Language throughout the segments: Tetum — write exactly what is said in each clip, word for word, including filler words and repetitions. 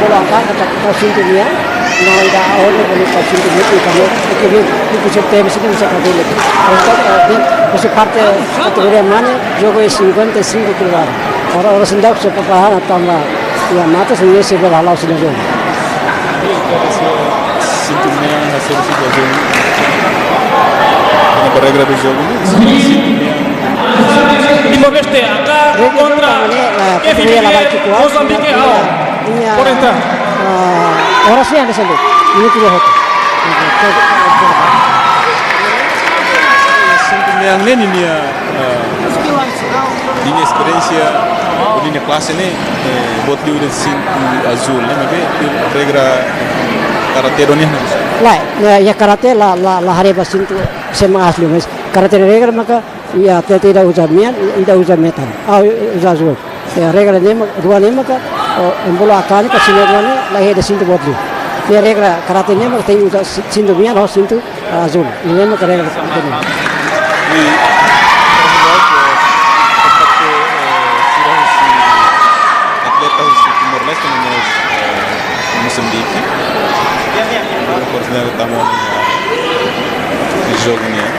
Bola angka katak tau sintu nian, no ida ore bolu tau sintu nian, i kami, i kami, i kucil tem sini bisa kabele. Untuk, eh, di, kucil parte kategoria mane, jogo é cinquenta e cinco kg. Ora, ora sendau se papahan atau enggak, ya, mata sendiri se berhalau sini jogo. Sintu nian hasil situasaun. Ini regra do jogo, né? Timor-Leste, A K kontra F B B, Mozambique, A O. Por entrar. Ora sih ada sendiri. Ini tidak hotu. Sintu nian ne'e ninia, eh, ninia esperiénsia, ninia klase ne'e, eh, buat liu de'it sintu azúl ne'e, maibé regra karáte de'it nian. Lae, ya, ya karáte la, la, la haree ba sintu sema asli, mas karáte regra maka, ya, atleta ida uza mean, ida uza metan. Ah, uza azúl. Ya, regra ne'e mak, rua ne'e maka, oh, ema bolu A K ne'e ka sino rua ne'e, la iha de'it sintu buat liu. Ya, regra karáte ne'e maka tenke uza si-, sintu mean, ho sintu azúl. Ne'e maka regra karáte ne'e. I, eh, sira husi atleta husi Timor-Leste no mós, eh, Mosambike. Oportunidade tama jogu nian.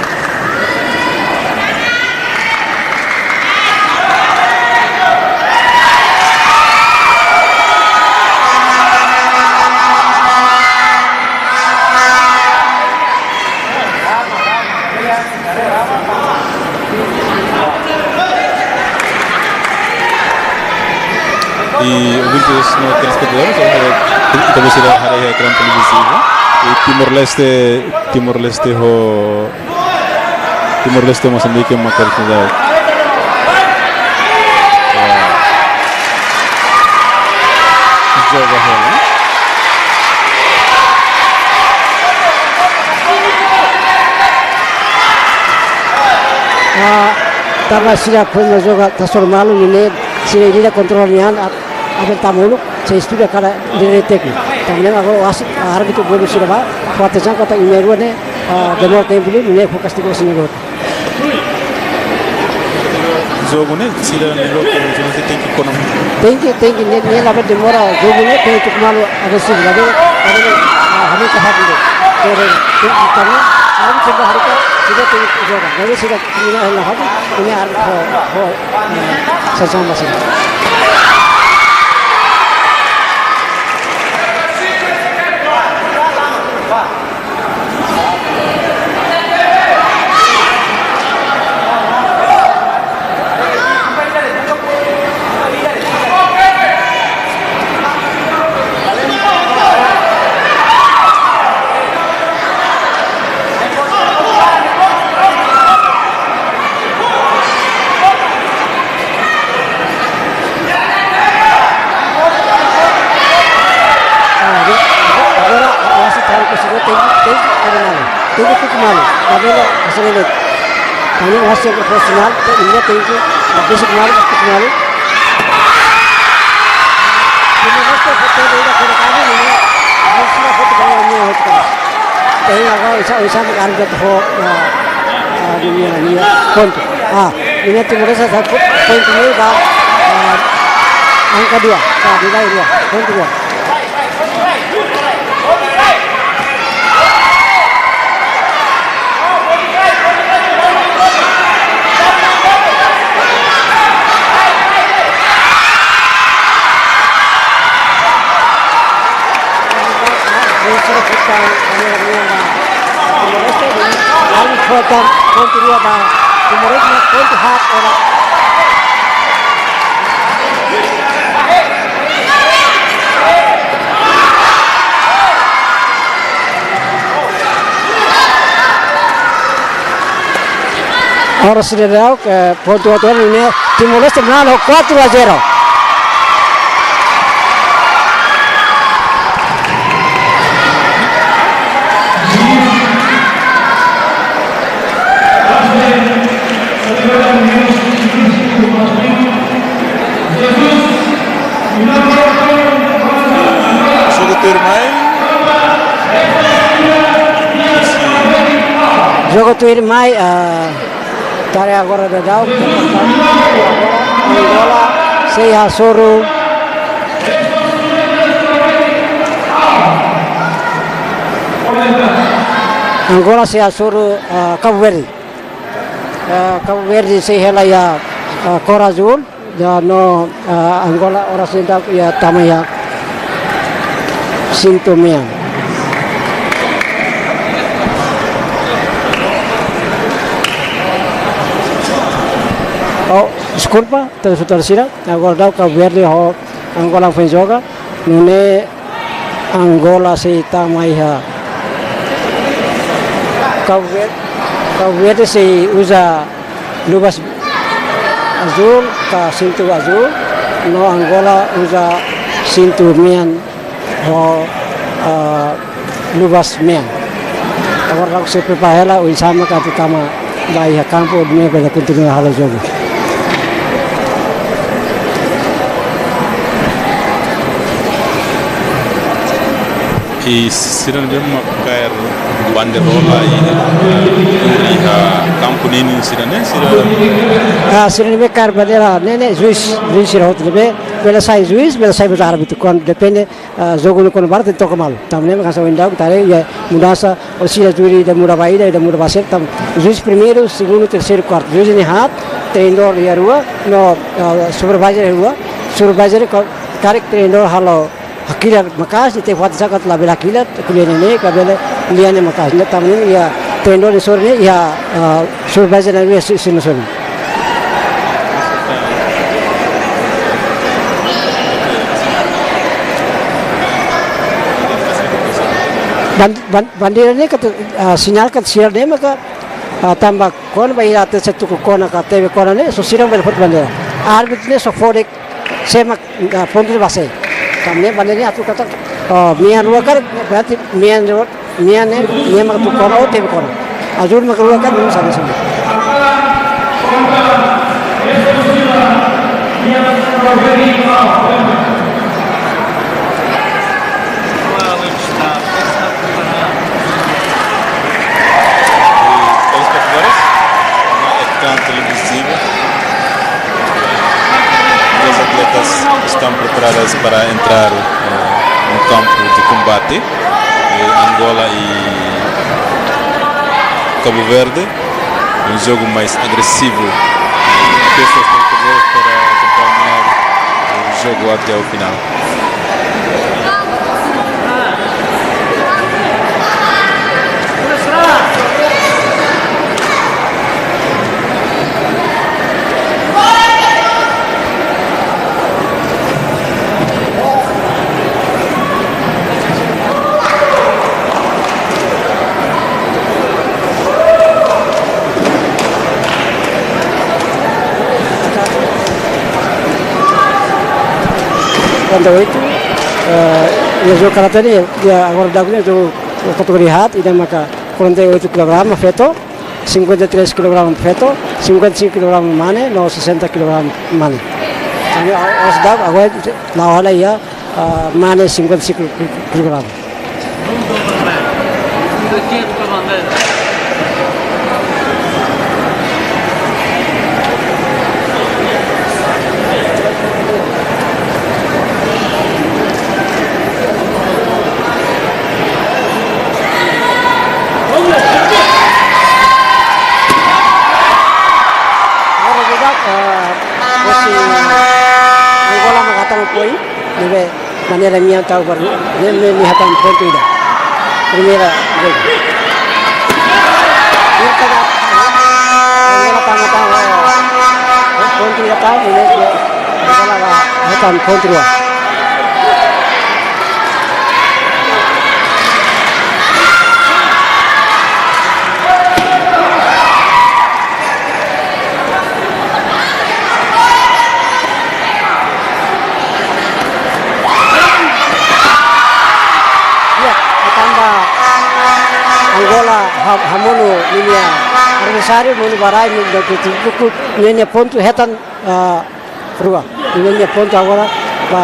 I ouvintes no telespetadores, eh, ita-boot sira haree iha ekrán televizivu. I Timor-Leste, Timor-Leste ho, Timor-Leste Mosambike mak telespetadores. Eh, joga hela. Ah, tanba sira foin joga tau sira malu ne'e, sira ida kontrola nian, a-, aben tama uluk, sei estuda kada ida tékniku. Tanba ne'e agora wasit, ah, árbitru bolu sira ba, fó atensaun katak imi rua ne'e, ah, demora tempu liu, ne'e fó kastigu sira rua. Jogu ne'e, sira ne'e loke, jogu ne'e tenke kona. Tenke, tenke, ne'e, ne'e labele demora, jogu ne'e tenke tuk malu agresivu, labele, labele, ah, hame ka hap ne'e. Tenke, tenke, tanba, harus coba harus, sira tenke joga. Jadi sira, imi na, na hap, imi harus, ho, ho, eh, sama-sama sira. Ah, ya, agora, agora, wasit haree katak sira tenke, tenke kada malu. Tenke tuk malu. Labele, hasil ini. Kami wasit profesionál, te imi tenke, besik malu, tuk malu. Ini wasit foto ida kada kami ini, ini sudah foto kami ini, foto kami. Te agora, oinsá, oinsá, kami ho, ah, ah, ini, ini, pontu. Ah, ini Timor-Leste, sa, po-, pontu ne'e ba, ah, angka dua, sa, nilai dua, pontu dua. Timor-Leste, pontu dua ba Timor-Leste, pontu haat ora. Agora sira daudaun, eh, pontu atu ne'e, Timor-Leste manán ho quatro a zero. Jogu tuirmai. Jogu tuirmai, ah, tare agora daudaun. Angola sei hasoru. Angola sei hasoru, ah, Cabo Verde. Ah, Cabo Verde sei hela iha, ah, kór azúl. Ya no, ah, Angola oras ne'e daudaun iha tama iha sintu mean. Oh, deskulpa, telespetadór sira, agora daudaun Cabo Verde ho Angola foin joga, nune'e Angola sei tama iha. Cabo Verde, Cabo Verde sei uza luvas azúl, ka sintu azúl, no Angola uza sintu mean ho, ah, luvas mean. Agora daudaun sei prepara hela, oinsá mak atu tama ba iha kampu, nune'e bele kontinua halo jogu. I sira ne'ebé mak kaer banderola i, eh, iha kampu ninin sira ne'e, sira. Ah, sira ne'ebé kaer bandeira ne'e, ne'e, juís, juís sira hotu ne'ebé, bele sai juís, bele sai mós árbitru, kuandu depende, ah, jogu ne'e kuandu barak tenke toka malu. Tanba ne'e mak hanesan ohin daudaun, tare iha mudansa, ou seja, júri ida muda ba ida, ida muda ba sira, tanba juís primeiru, segundu, terseiru, kuartu. Juís ne'e haat, treinadór iha rua, no, ah, supervisor iha rua, supervisor ko-, karik treinadór halo hakilar maka'as, ita-boot sira karik labele hakilar, ko'alia ne'e ne'e, ka bele lia ne'e maka'as. Ne'e tanba ne'e iha treinadór ne'e sorin ne'e, iha, ah, supervisor ne'e iha si-, sira ne'e sorin. Ban-, ban-, bandeira ne'e katak, ah, sinál katak sira ne'e maka, ah, tanba kona-ba ida atu sei tuku kona ka tebe kona ne'e, só sira bele foti bandeira. Árbitru ne'e só fó de'it sé mak, ah, pontu ne'e ba sé. Tanba ne'e bandeira ne'e atu katak, ah, mean rua karik, berarti mean rua, mean ne'e, mean mak tuku kona ou tebe kona. Azúl mak rua karik, mean sama-sama. Telespetadores, na ekrã televizivu, duas atletas estão preparadas para entrar, eh, no campo de combate. Eh, Angola e Cabo Verde, um jogo mais agressivo. Pessoas estão preparadas para acompanhar o jogo até o final. Quarenta e oito, eh, iha jogu karate ne'e, iha agora daudaun ne'e jogu kategoria haat, ida maka quarenta e oito kilograma feto, cinquenta e três kilograma feto, cinquenta e cinco kilograma mane, no sessenta kilograma mane. Tanba oras daudaun, agora la'o hela iha, ah, mane cinquenta e cinco kilograma. Agora, verdade, ah, Angola mak hatama poin, ne'ebé maneira mean tau barak, ne'e, ne'e, ne'e hatama pontu ida. Primeira jogu. Ne'e tama, tama, tama, pontu ida tau, ne'e, ne'e, Angola mak hatama pontu rua. Ha-, hamonu ninia adversáriu, monu ba rai, monu ba tutu, tutu, ninia pontu hetan, ah, rua. Ninia pontu agora ba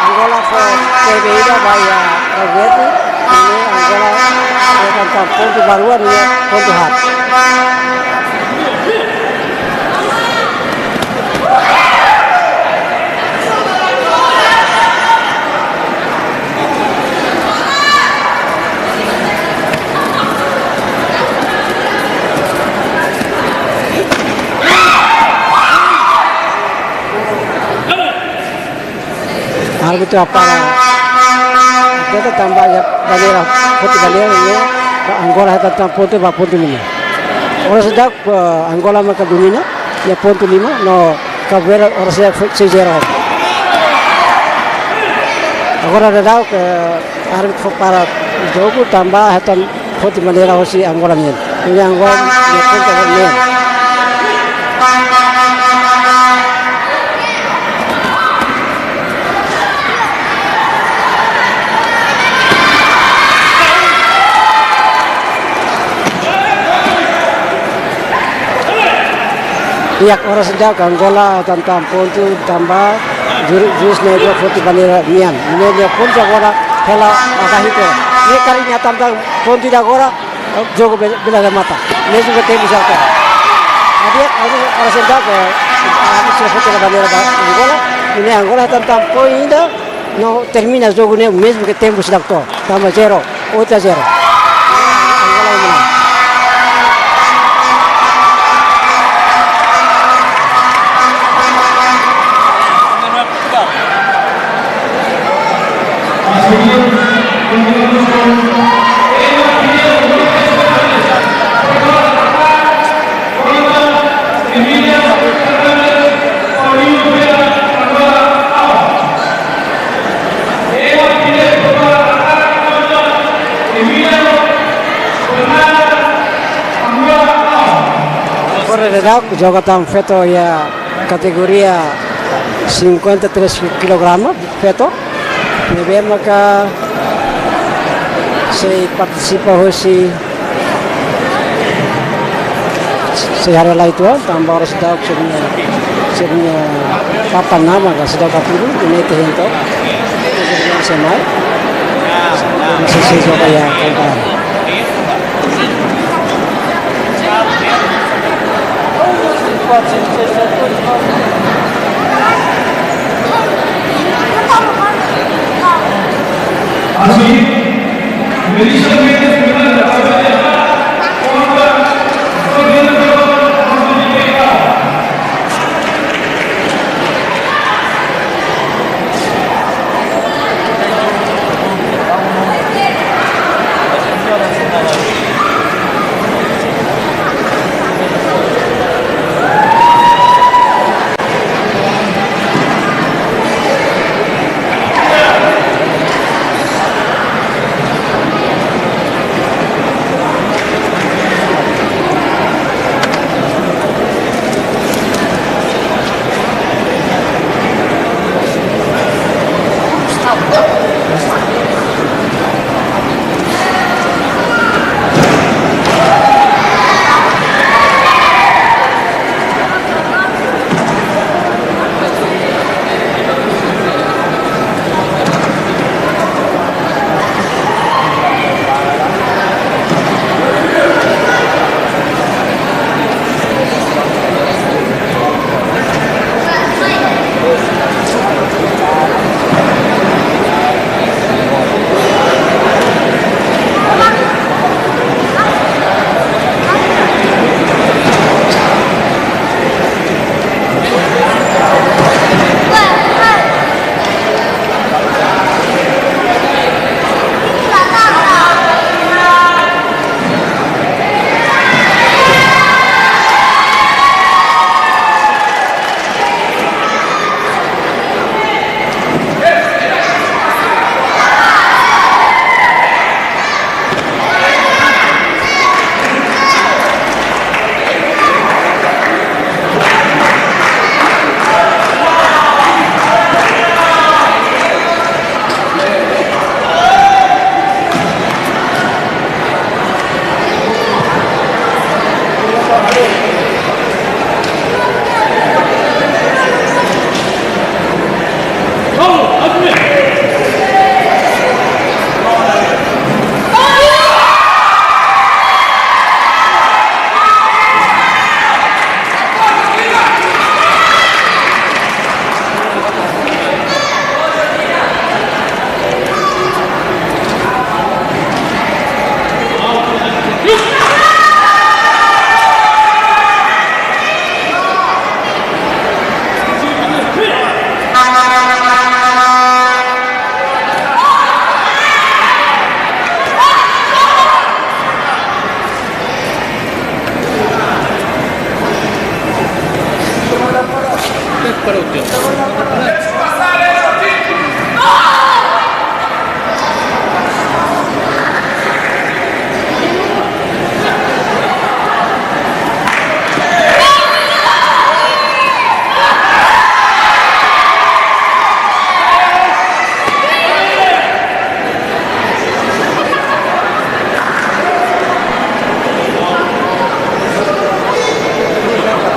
Angola fó T V ida ba iha Roberto, ne'e Angola hetan tan pontu ba rua, ne'e pontu haat. Árbitru hapara atleta tanba iha bandeira, foti bandeira ne'e, Angola hetan tan pontu ba pontu lima. Oras daudauk, eh, Angola maka domina, iha pontu lima, no Cabo Verde oras daudauk sei zero. Agora daudauk, eh, árbitru para jogu tanba hetan foti bandeira hosi Angola nian. Ne'e Angola nia pontu agora nian. Iha oras daudauk Angola hetan tan pontu tanba juru-, juís ne'e foti bandeira nian. Ne'e nia pontu agora hela abaixo. Ne'e karik nia hetan tan pontu ida agora, jogu be-, bele remata. Mezmu ke tempu sira to'o. Jadi, agora, agora sentau ke, ah, sira foti bandeira ba Angola. Ne'e Angola hetan tan pontu ida, no termina jogu ne'e mezmu ke tempu sira to'o. Tanba zero, oito a zero. Angola menang. Agora daudauk joga tan feto iha kategoria cinquenta e três kilograma, feto. Ne'ebé maka sei partisipa hosi, sei haree lai uitoan, tanba oras daudauk sira-nia, sira-nia papan ne'e maka seidauk hatudu, ne'e ita hein to'o. Sei mai. Sei, sei joga iha kampung.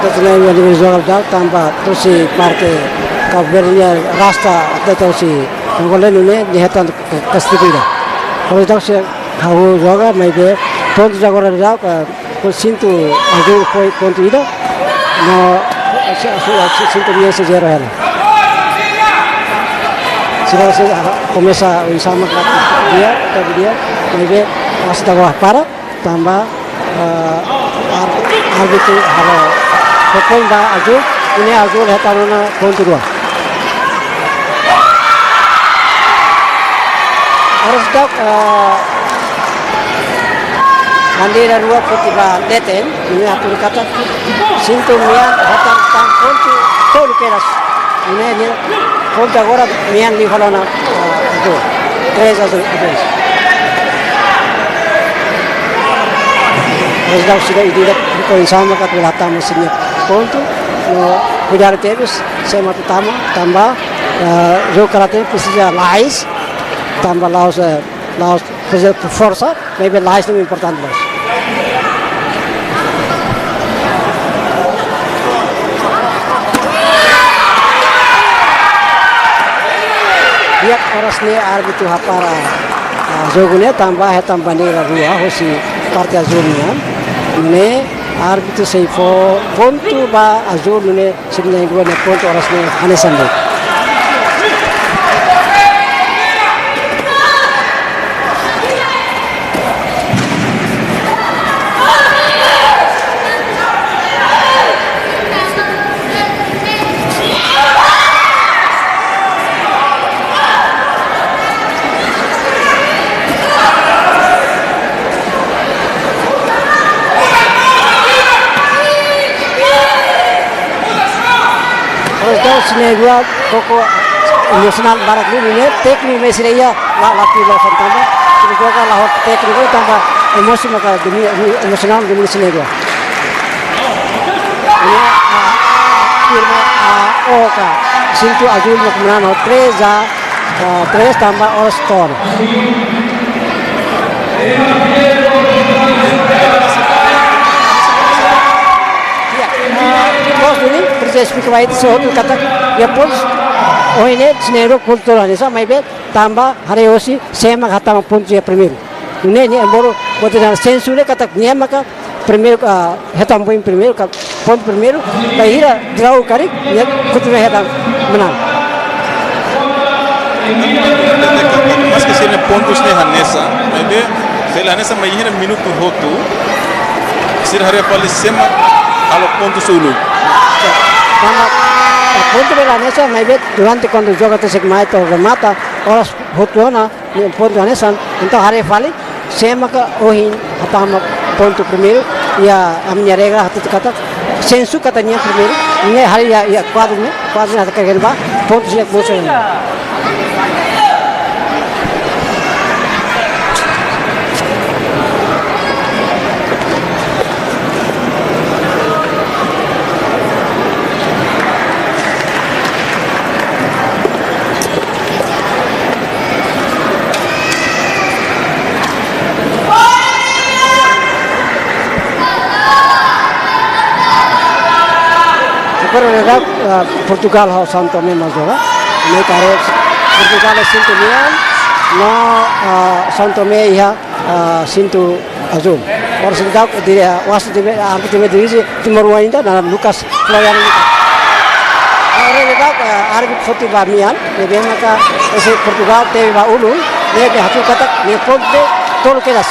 Tuna yang di joga dal tanba torsi parte Cabo Verde nia rasta atleta husi Angola ne'e nia hetan kastigu ida. Kalau tahu si ha'u joga maibé pontu agora dal ka, ko sintu azul foi pontu ida. No si, si, si, sintu nia se zero hela. Sira se komesa oinsá mak dia, tapi dia maibé masih tahu para. Tanba, eh, ar-, árbitru halo poin ba azul, ne'e azul hetan ona pontu rua. Oras daudauk, eh, bandeira rua foti ba leten, ne'e atu katak sintu nian hetan tan pontu tolu kedas. Ne'e, ne'e pontu agora nian liu halo ona, ah, gol. Três a dois. Mas daudauk sira ida-idak oinsá mak atu hatama sira-nia pontu. No kuidadu tebes, sé mak atu tama, tanba, ah, jogu karate presiza lais, tanba la'ós, eh, la'ós presiza forsa, maibé lais ne'e importante loos. Di'ak, oras ne'e árbitru hapara, ah, jogu ne'e tanba hetan bandeira rua husi parte azul nian. Ne'e árbitru sei fó pontu ba azul ne'e. Sira na'in-rua nia pontu oras ne'e hanesan de'it. Oras daudauk sira na'in-rua koko emosionál barak liu, ne'e tékniku mós sira iha la, la pila santana. Sira joga la ho tékniku tanba emosi maka domina, emosionál domina sira na'in-rua. Ne'e, ah, firma, ah, oka sintu azul mak manán ho três a, ah, três tanba oras to'o ona. Iya, ah, bos ini, presiza esplika ba ita hotu katak, iha pontu, oh, ne'e, sira na'in-rua kultura ne'e, sá, maibé, tanba, haree hosi, sé mak hatama pontu iha primeiru. Ne'e, ne'e, embora, buat ne'e, sensu ne'e katak, nia maka, primeiru, ah, hetan poin primeiru, ka pontu primeiru, bainhira draw karik, nia kontinua hetan manán. Maske sira-nia pontus ne'e hanesan, maibé, se la hanesan bainhira minutu hotu, sira haree fali sé mak halo pontu uluk. Tanba, ah, pontu bele hanesan, maibé, durante kuandu jogu atu sek mai to'o remata, oras hotu ona, ne'e pontu hanesan, entaun haree fali, sé maka ohin hatama pontu primeiru, iha ami-nia regra hatudu katak, sensu katak nia primeiru, ne'e haree iha, iha kuadru ne'e, kuadru ne'e hatudu katak ba, pontu sira mosu. Agora, eh, Portugal ho São Tomé mak joga. Ne'e karik Portugal iha sintu nian, no, eh, São Tomé iha, eh, sintu azul. Oras daudauk, di, eh, wasit ne'ebé, árbitru ne'ebé dirije timoroan ida, naran Lucas, Floriano Lucas. Oras daudauk, eh, árbitru foti ba mean, ne'ebé maka husi Portugal tebe ba ulun, ne'e hatudu katak, ne'e pontu tolu kedas.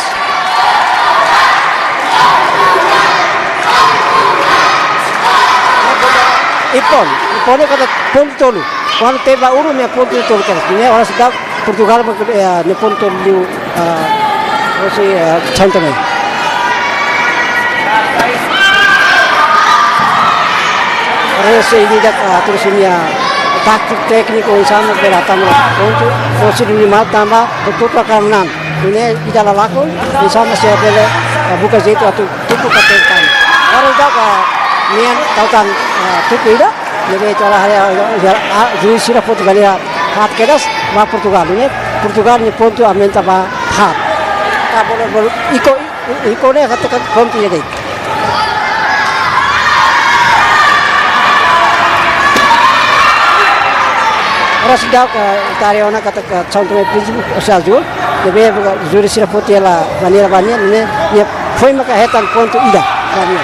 Ipon, ipon ne'e katak pontu tolu. Kuandu tebe ba ulun, ne'e pontu tolu kedas. Ne'e oras daudauk, Portugal, eh, ne'e pontu liu, eh, husi, eh, São Tomé. Haree ida-idak, eh, atu sira-nia taktiku tékniku oinsá mak bele hatama pontu, husi lima tanba, pontu para kanan. Ne'e ida la lakon, oinsá mak sira bele, eh, buka jeitu atu tuku kapten tan. Oras daudauk, eh, mean tau tan, eh, tuku ida, ne'ebé ita haree, ah, ah, juís sira foti bandeira haat kedas ba Portugal. Ne'e Portugal nia pontu aumenta ba haat. Ka bola, bola, iko, i-, iko ne'e katakan pontu ida de'it. Oras daudauk, eh, ita haree ona katak, eh, São Tomé e Príncipe, husi Azul, ne'ebé júri sira foti hela bandeira ba nia, ne'e, nia foin maka hetan pontu ida ba nia.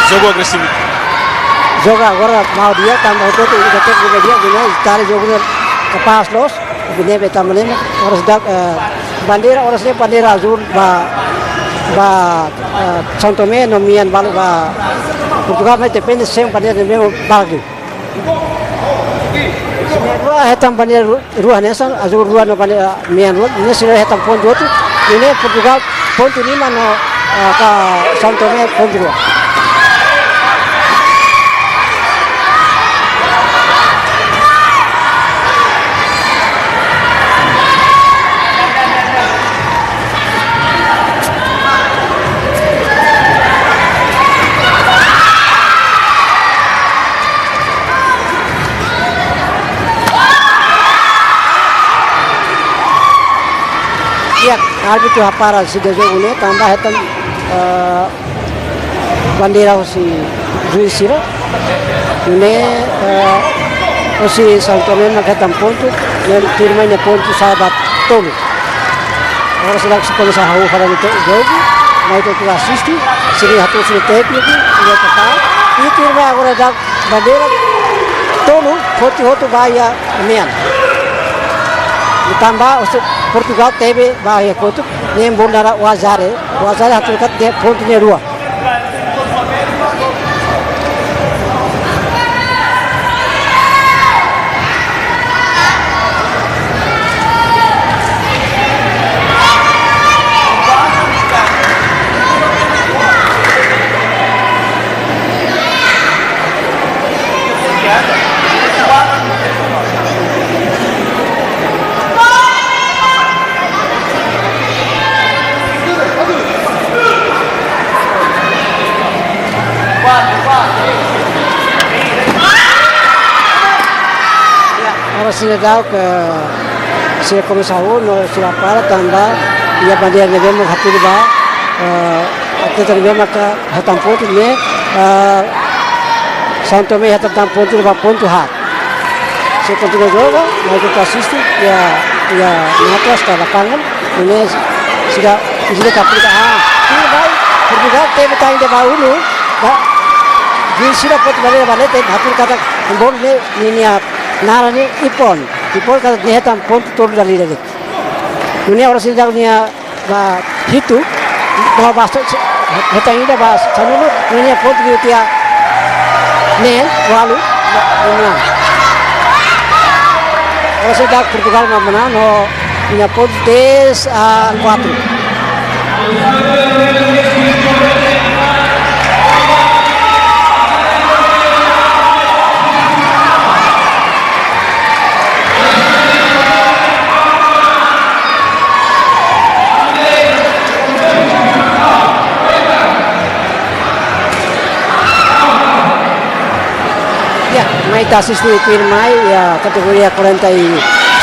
Jogu agresivu. Jogu agora mau di'ak, tanba hotu-hotu ita tek di'ak, di'ak, di'ak, ita haree jogu ne'e kapás loos, ne'ebé tanba ne'e, oras daudauk, eh, bandeira, oras ne'e bandeira Azul ba, ba, eh, São Tomé, no Mian balu ba Portugal, mas depende se bandeira ne'ebé balu. Rua hetan bandeira ru-, rua hanesan, Azul rua no bandeira Mian rua, ne'e sira hetan pontu hotu, ne'e Portugal pontu lima no, ah, ka São Tomé pontu rua. Ya, árbitru hapara ida-ne'e jogu ne'e, tanba hetan, eh, bandeira husi júri sira. Ne'e, eh, husi São Tomé mak hetan pontu, ne'e tuirmai nia pontu sa'e ba tolu. Agora sira sei komesa hahú fali ne'e jogu, mai ita asiste, sira hatuur sira tékniku, sira total. I tuirmai agora daudauk bandeira tolu, foti hotu ba iha Mian. Tanba husi Portugal tebe ba iha kotuk, ne'e bola ne'e Wazare, Wazare hatuur katak pontu ne'e rua. Agora sira daudauk, sira komesa hahú no sira para tanba iha bandeira ne'ebé mak hatudu ba, eh, atleta ne'ebé maka hetan pontu ne'e, eh, São Tomé hetan pontu ba pontu haat. Sira kontinua jogu, mai ita asiste, iha, iha, iha atas ka lapangan, ne'e sira, sira kapita, ah, sira ba, Portugal tebe tan ida ba uluk, ba, júri sira foti bandeira ba leten, hatuur katak bola ne'e, ninia naran ne'e ipon, ipon katak nia hetan pontu tolu dala ida de'it. Nune'e oras daudauk nia ba hitu, ba basta, hetan ida ba sanulu, nune'e pontu di'ak tiha neen, ualu, ba, menang. Oras daudauk Portugal mak menang, no nia pontu dez a kuatru. Ya, mai ita asiste tuirmai, ya, kategoria quarenta e,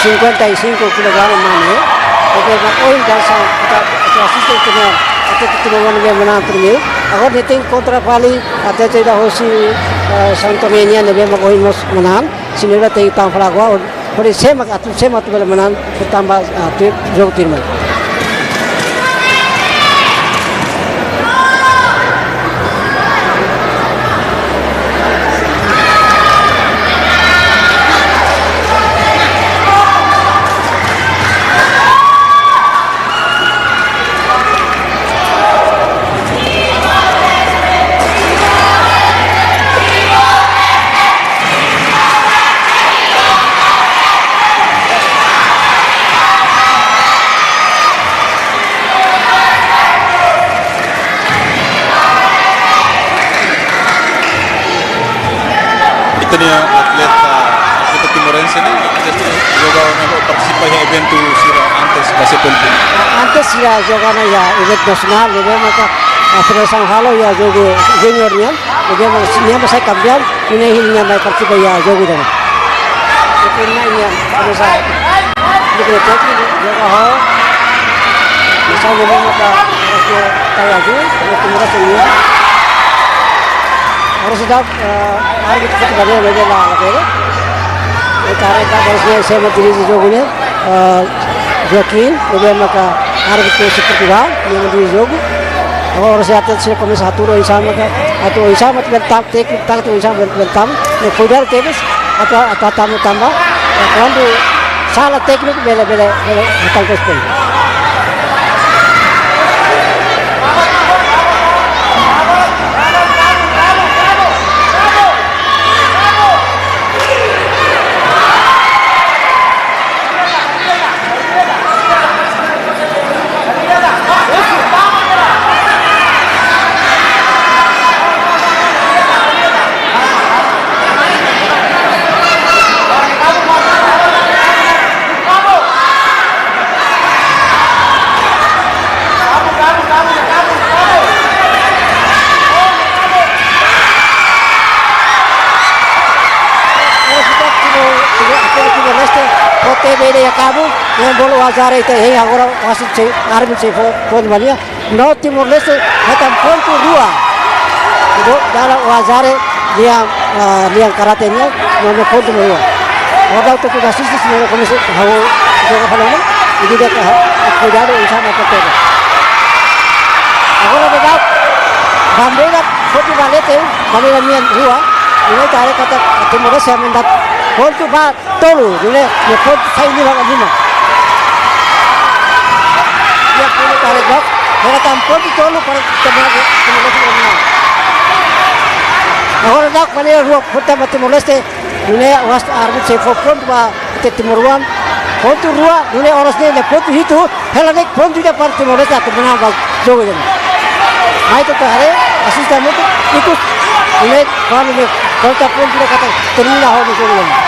cinquenta e cinco kilograma mane. Oke, ba, oh, enggak sa, ita, ita asiste tuirmai, ita tuirmai wan be menang primeiru. Agora nia tenke kontra fali, atleta ida hosi, eh, São Tomé nian ne'ebé mak ohin mós menang. Sira ne'e tenke tau fali agora, hodi sé mak atu, sé mak atu bele menang, tanba, ah, tuir, jogu tuirmai. Ita-nia atleta, atleta timorense ne'e, atleta joga ne'e partisipa iha eventu sira antes ba C P L P. Antes sira joga ona iha eventu nasionál, ne'ebé maka, ah, federasaun halo iha jogu junior nian, ne'ebé maka nia mós sai kampiaun, nia, nia mai partisipa iha jogu ida-ne'e. Itu nia, nia, federasaun. Joga ho. Masa no mama ka, oras ke tahu aja, oras ke merasa ini. Oras sudah, eh, árbitru kita bela, bela, bela. Ita haree katak oras ne'e ema dirije jogu ne'e, eh, Joaquim, ne'ebé maka árbitru seperti ba, nia dirije jogu. Agora oras ne'e até se komesa hatudu oinsá maka, atu oinsá maka bele tama, tékniku, táktiku oinsá bele, bele tama, no kuidadu tebes, atu, atu tama tanba, eh, kuandu sala tékniku bele, bele, bele, bele tangkos pun. Timor-Leste, fó tebe iha kabu, yang bolu azar itu, hei, agora wasit sei, árbitru sei fó, fó de malia. No Timor-Leste, hetan pontu rua. Dala o azar, lian, ah, lian karate nian, no, no pontu rua. Agora ita atu asiste, se komesa, ha'u, joga falando, i di'ak, ah, kuidadu, oinsá mak tebe. Agora, bandeira, foti ba leten, bandeira nian rua, i ita haree katak Timor-Leste mendapat pontu ba tolu, nune'e, nia pontu sai lima ba lima. Nia pontu tarek bak, hela tan pontu tolu para Timor-Leste, Timor-Leste menang. Agora daudaun bandeira rua foti ba Timor-Leste, nune'e wasit árbitru sei fó pontu ba ita timoroan, pontu rua, nune'e oras ne'e pontu hitu, hela de'it pontu ida para Timor-Leste atu menang ba jogu ida-ne'e. Mai ita haree, asiste hamutuk, ikus, nune'e, kuandu ne'e, konta pontu ida katak termina ho jogu ida-ne'e.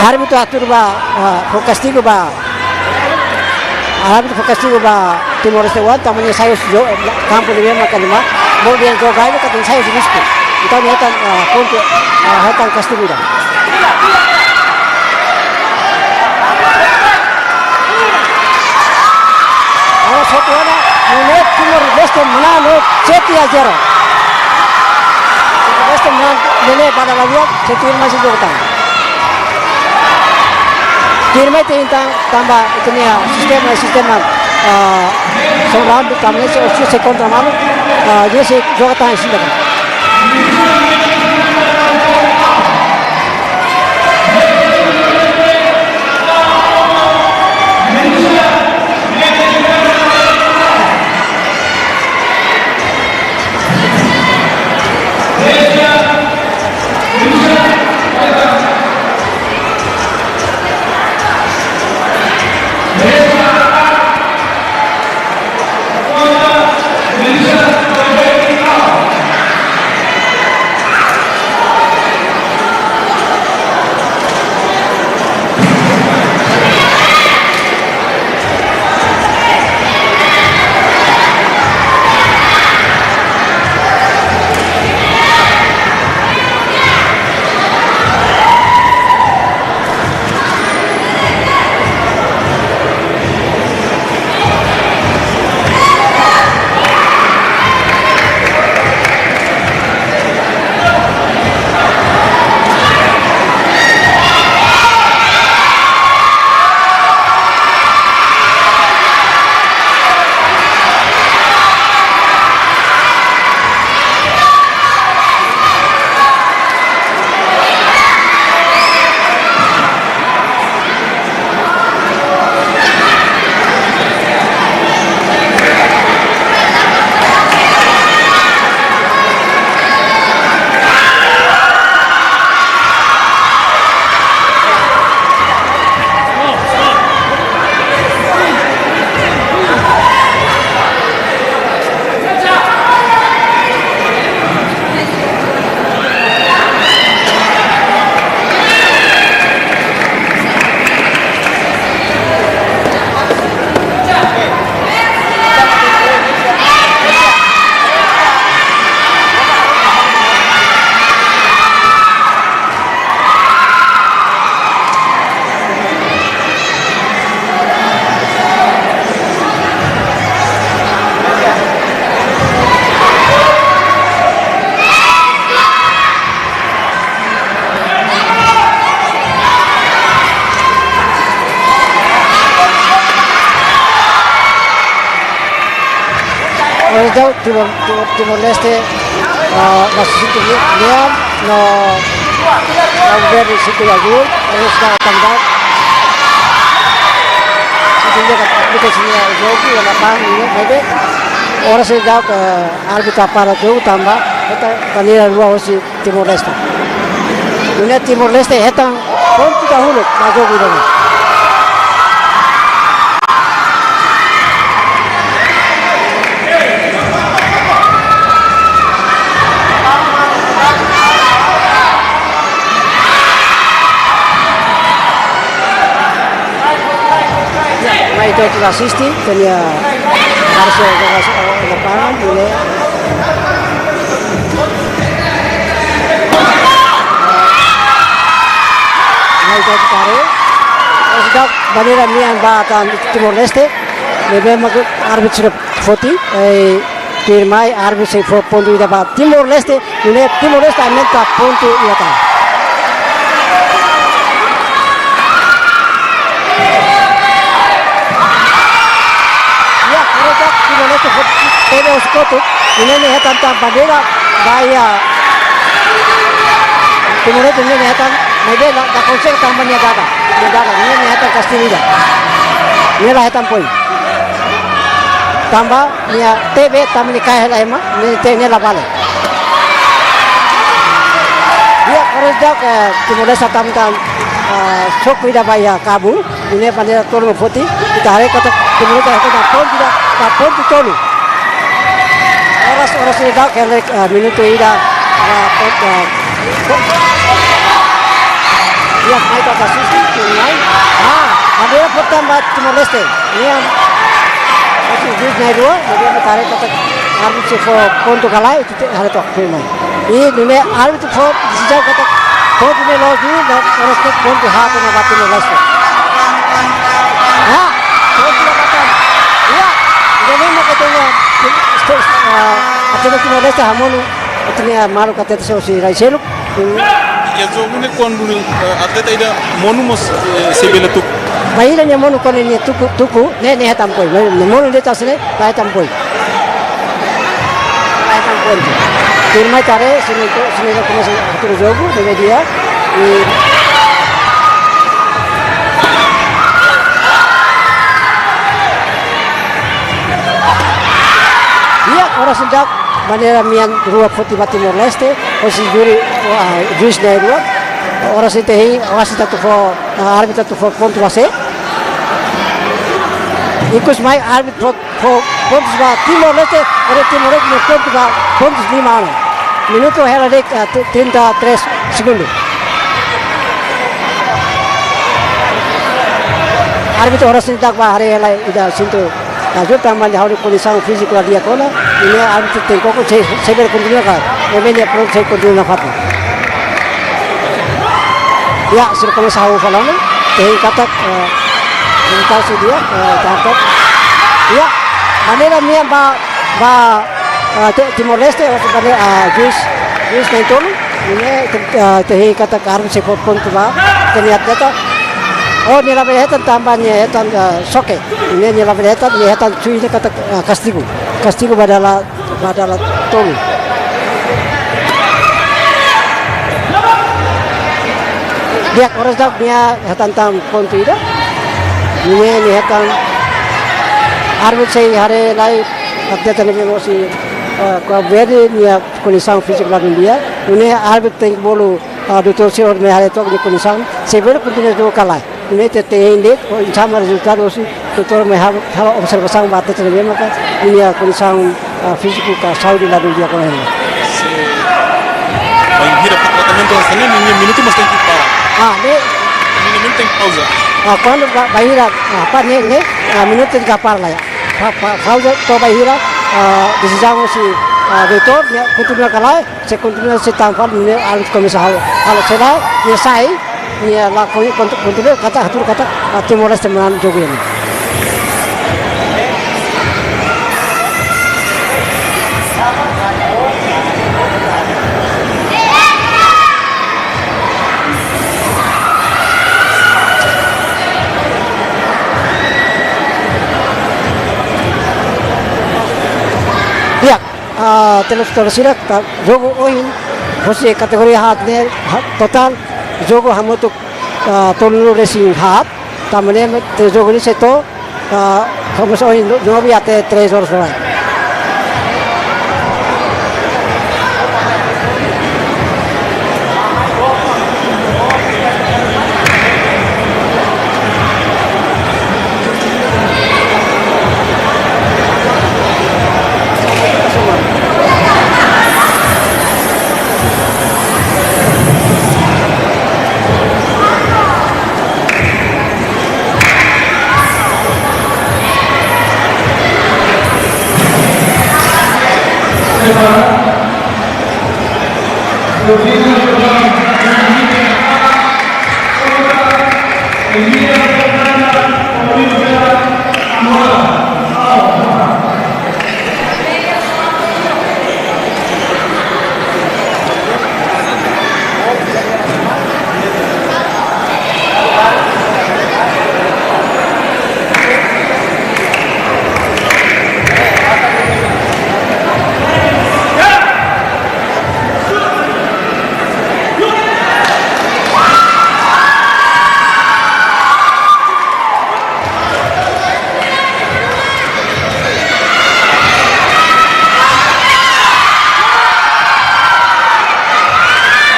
Árbitru hatudu ba, ah, fó kastigu ba. Árbitru fó kastigu ba Timor-Leste oan, tanba nia sai husi jo-, kampu ne'ebé maka lima, bola nia joga ai, katak nia sai husi risku. Entaun nia hetan, ah, pontu, ah, hetan kastigu ida. Agora só tu ana, nune'e Timor-Leste menang ho sete a zero. Timor-Leste menang, nune'e ba dala rua, sete a zero, masih jogu tan. Firme te intan tanba ita-nia sistema, sistema, ah, sobrando tanba ne'e se, se, se kontra malu, ah, nia sei joga tan sida. Timor, Timor, Timor-Leste, ah, masih situ ni, nian, no, Cabo Verde situ lagi, terus dah tambah. Situ dia kat, kita sini jogo, ya, lapangan, ini, maybe. Oras ne'e daudaun, eh, árbitru para jogo tanba, ita bandeira rua hosi Timor-Leste. Nune'e Timor-Leste hetan pontu dahuluk ba jogu ida-ne'e. Mai ita asiste, tenia harus ada, ada, ada pangan, boleh. Mai ita tare. Sudah bandeira nian ba tan Timor-Leste. Ne'ebé mak árbitru foti, eh, tuirmai árbitru sei fó pontu ida ba Timor-Leste, nune'e Timor-Leste aumenta pontu ida tan. Ya, agora Timor-Leste fó tebe hosi kotuk, nune'e nia hetan tan bandeira ba iha. Timor-Leste nune'e nia hetan, maibé la, la konsege tanba nia dada. Nia dada, nune'e nia hetan kastigu ida. Nia la hetan poin. Tanba nia tebe, tanba nia kaer hela ema, nia tebe nia la bale. Ya, oras daudaun, eh, Timor-Leste hetan tan, eh, soku ida ba iha kabun, nune'e bandeira tolu mak foti, ita haree katak Timor-Leste hetan tan pontu ida, tan pontu tolu. Oras, oras ne'e daudaun, eh, minutu ida, eh, pon-, eh, pon-, ya, mai ita asiste, mai. Ah, bandeira fó tan ba Timor-Leste. Nian, hosi juís na'in-rua, jadi ita haree katak árbitru sei fó pontu ka lae, ita haree took tuirmai. I nune'e árbitru fó desizaun katak pontu ne'e loos duni, no oras ne'e pontu haat ona ba Timor-Leste. Ah, pontu la hetan. Ya, jadi mau katanya, ah, atleta Timor-Leste hamonu, atleta malu katanya hosi rai seluk. Iha jogu ne'e kuandu ne'e, eh, atleta ida monu mós, eh, sei bele tuku. Bainhira nia monu kuandu nia tuku, tuku, ne'e, ne'e hetan poin. Nia monu de'it hanesan ne'e, la hetan poin. La hetan poin. Tuirmai ita haree, sira, sira komesa hatudu jogu, ne'ebé di'ak. I, ya, oras ne'e daudaun, bandeira nian rua foti ba Timor-Leste, hosi júri, ah, juís na'in-rua. Oras ne'e ita hein, oras ne'e atu fó, ah, árbitru atu fó pontu ba sé. Ikus mai árbitru fó, fó pontu ba Timor-Leste, ora Timor-Leste nia pontu ba, pontu lima ona. Minutu hela de'it, ah, ti-, trinta e três segundu. Árbitru oras ne'e daudaun ba haree hela ida sintu. Ajuda tanba ha'u-nia kondisaun fíziku la di'ak ona, nune'e ami tenke koko sei, sei bele kontinua ka, ne'ebé nia prontu sei kontinua nafatin. Ya, sira komesa ha'u fali ona, tehin katak, eh, mental sei di'ak, eh, tanto. Ya, bandeira nian ba, ba, eh, Ti-, Timor-Leste, maksud bandeira, eh, juís, juís na'in-tolu, nune'e, te-, eh, tehin katak árbitru sei fó pontu ba, tenia data. Oh, nia la bele hetan tanba nia hetan, eh, xoke. Ne'e nia la bele hetan, nia hetan tui ne'e katak, ah, kastigu. Kastigu ba dala, ba dala tolu. Di'ak, oras daudaun nia hetan tan pontu ida. Ne'e nia hetan, árbitru sei haree lai, atleta ne'ebé hosi, ah, Cabo Verde, nia kondisaun fíziku ladún di'ak. Ne'e árbitru tenke bolu, ah, doutór sira mai haree took nia kondisaun. Sei bele kontinua jogu ka lae. Ne'e ita tein de'it, oinsá mak rezultadu hosi doutór mai halo, halo observasaun ba atleta ne'ebé maka nia kondisaun, ah, fíziku ka saúde ladún di'ak ona. Bainhira fó tratamentu hanesan ne'e, ne'e minutu mós tenke para. Ah, ne'e. Ne'e minutu tenke pauza. Ah, kuandu ba, bainhira, ah, apa ne'e, ne'e, ah, minutu tenke para lai. Pa, pa, pauza to'o bainhira, ah, desizaun hosi, ah, doutór, nia kontinua ka lae, se kontinua sei tan fali, ne'e árbitru komesa halo, halo se lae, nia sai, nia la kon-, kon-, kontinua katak, hatudu katak, ah, Timor-Leste manán jogu ne'e. Ya, Ah, telespetadór sira, jogu ohin, husi kategoria haat ne'e, ha-, totál jogu hamutuk, ah, tolunulu-resin-haat, tanba ne'e, te jogu ne'e sei to'o, ah, komesa ohin no-, nove até três horas da tarde.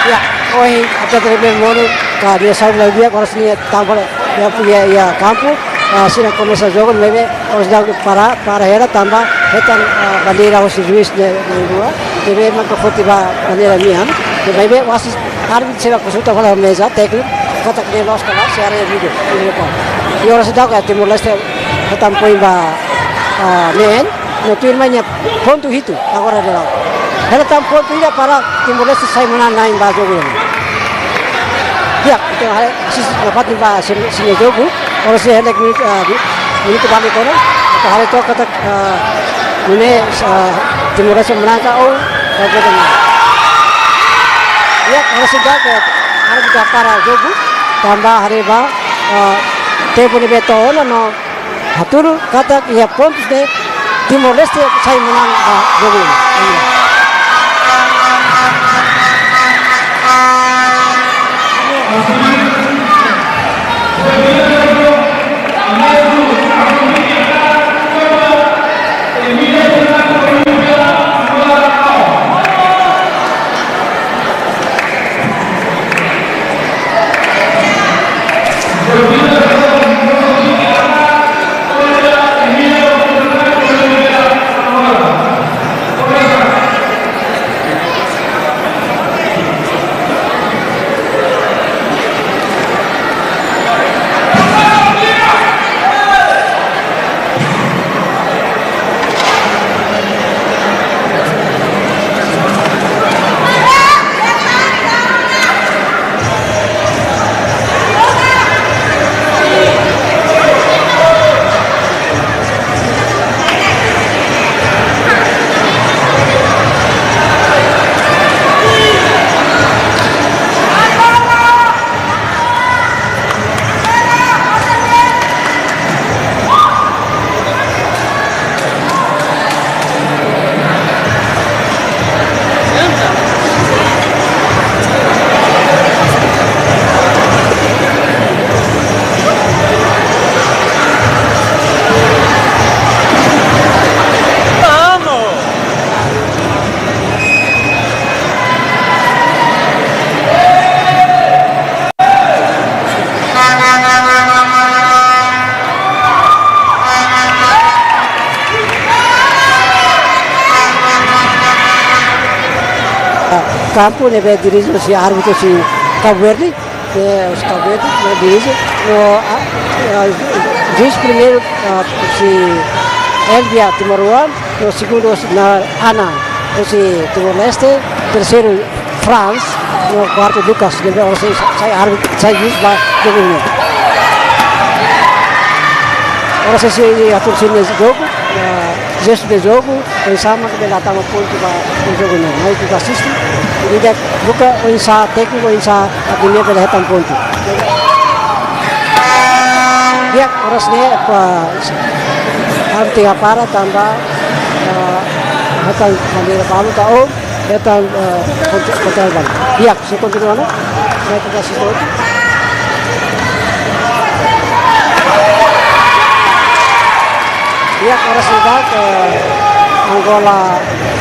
Ya, ohin atleta ne'ebé monu ka dia sair la dia, oras ne'e tanba iha, iha, iha kampu, ah, sira komesa jogu, maibé oras daudaun para, para hela tanba hetan, ah, bandeira husi juís ne'e, ne'e rua, ne'ebé maka foti ba bandeira nian, ne'ebé oras árbitru sira konsulta fali iha meza tékniku, katak ne'e loos ka lae, se área livre, livre ka. I oras daudaun ka Timor-Leste hetan poin ba, ah, neen, no tuirmai nia pontu hitu, agora de lado. Hela tan pontu ida para Timor-Leste sai manán-na'in ba jogu ne'e. Ya, entaun haree, asiste nafatin ba sira, sira-nia jogu, oras ne'e hela minutu, ah, mi-, minutu balu ona, entaun haree to'ok katak, ah, nune'e, ah, Timor-Leste manán ka ou, ka jogu ne'e. Ya, oras ne'e daudaun, árbitru para jogu, tanba haree ba, ah, tempu ne'ebé to'o ona no hatudu katak iha pontus ne'e Timor-Leste sai manán ba jogu ne'e. Kampu ne'ebé dirije husi árbitru husi Kabu Verde, eh, husi Kabu Verde, ne'ebé dirije, no, ah, ah, juís primeiru, ah, husi Elvia Timoroan, no segundu husi Nar Ana husi Timor-Leste, terseiru Franz, no kuartu Lucas, ne'ebé oras ne'e sai árbitru, sai juís ba jogu ne'e. Oras ne'e sei hatudu sira-nia jogu, ah, jestu de jogu, oinsá mak bele hatama pontu ba jogu ne'e. Mai ita asiste, ida buka oinsá tékniku, oinsá akademia bele hetan pontu. Ya, oras ne'e, pa, árbitru para tanba, ah, Hetan bandeira balu ka, oh, hetan, eh, kontra-, kontrola balu. Ya, se kontinua, no? Mai kita situ. Ya, oras ida, eh, Angola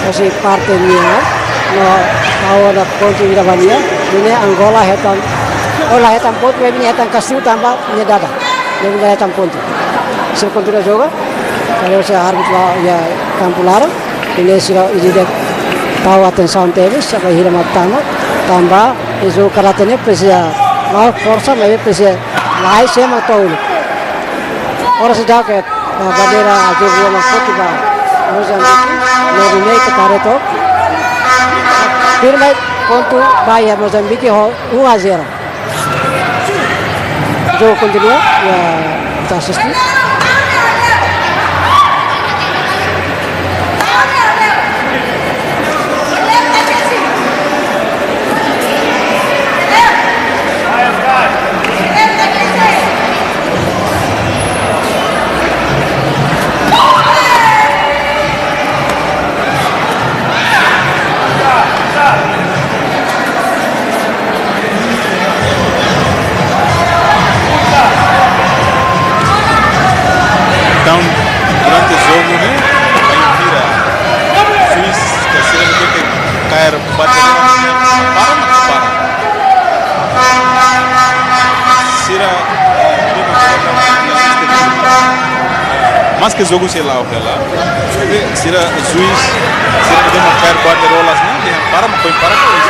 husi parte nia, no, ha'u halo pontu ida ba nia, ne'e Angola hetan, oh, la hetan pontu, maibé nia hetan kastigu tanba nia dada. Ne'ebé la hetan pontu. Sira kontinua joga. Kalau se árbitru iha kampu laran, ne'e sira ida-idak tau atensaun tebes, sira hili matan, tanba jogu karate ne'e presiza la'o forsa, maibé presiza la'o sema tolu. Oras ida ke, ah, bandeira azul rua mak foti ba Mozambique, no di meio ke pareto. Firma pontu ba iha Mozambique ho um a zero. Jogu kontinua, ya, ita asiste. Entaun, durante jogu ne'e, bainhira juís ka sira ne'ebé ke kaer bate bola, para, para. Sira, eh, maske jogu sei la'o hela, sira juís, sira ne'ebé mak kaer bate bolas ne'e, dehan para, mak foin para, foin.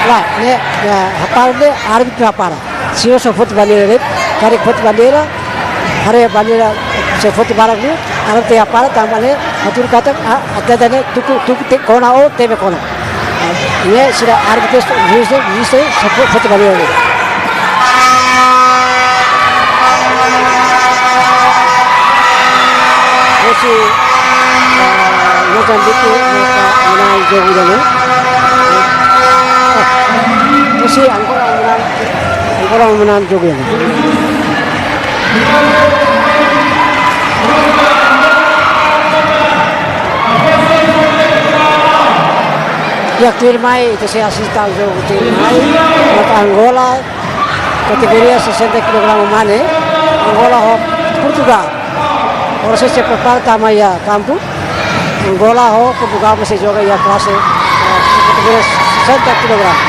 Lae, ne'e, ya, hapara ne'e, árbitru hapara. Sira só foti bandeira de'it, karik foti bandeira, haree bandeira sira foti barak liu, atleta hapara, tanba ne'e, atu katak, ah, atleta ne'e tuku, tuku te kona ou tebe kona. Ne'e sira árbitru, juís, juís, sira foti bandeira de'it. Husi, ah, Mozambique, maka menang jogu ida-ne'e. Ah, husi Angola menang. Angola menang jogu ne'e. Ya, tuirmai, ita sei asiste jogu tuirmai. Maka Angola, kategoria sesenta kilogramu mane, Angola ho Portugal. Oras ne'e sei prepara tama iha kampu. Angola ho Portugal mak sei joga iha klase, eh, kategoria sesenta kilogramu.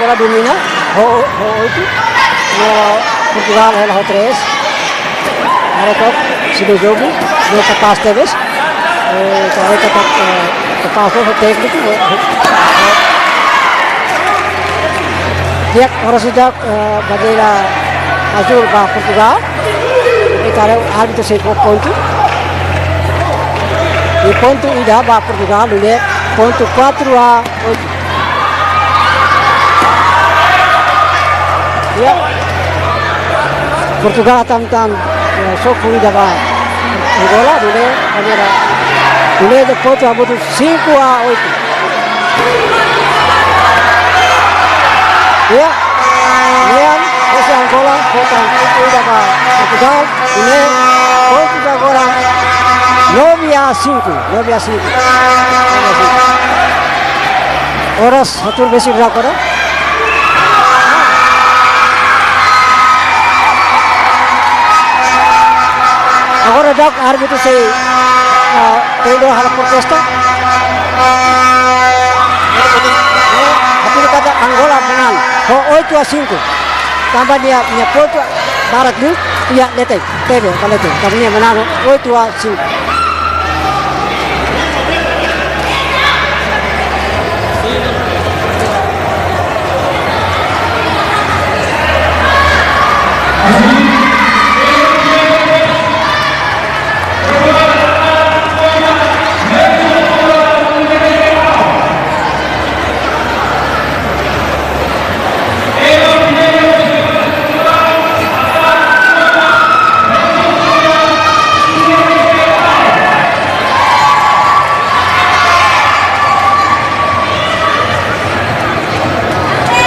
Angola domina, ho, ho oito. No Portugal hela ho três. Haree took, sida jogu, no kapás tebes. Eh, haree took, eh, kapás ho tékniku, eh, eh. Di'ak, oras ida, eh, bandeira azul ba Portugal. Ita haree árbitru sei fó pontu. I pontu ida ba Portugal, nune'e pontu quatro a oito. Ya. Portugal hatán tan, eh, soku ida ba Angola, nune'e, bandeira, nune'e de'it pontu hamutuk cinco a oito. Ya. Nian, husi Angola, fó tan pontu ida ba Portugal, nune'e, pontu agora nove a cinco, nove a cinco. Oras hatuur besik rak ora. Agora daudaun árbitru sei, ah, tendo halo protesta. Hatudu katak Angola menang ho oito a cinco. Tanba nia, nia pontu barak liu, iha leten, tebe, ba leten. Tanba nia menang ho oito a cinco.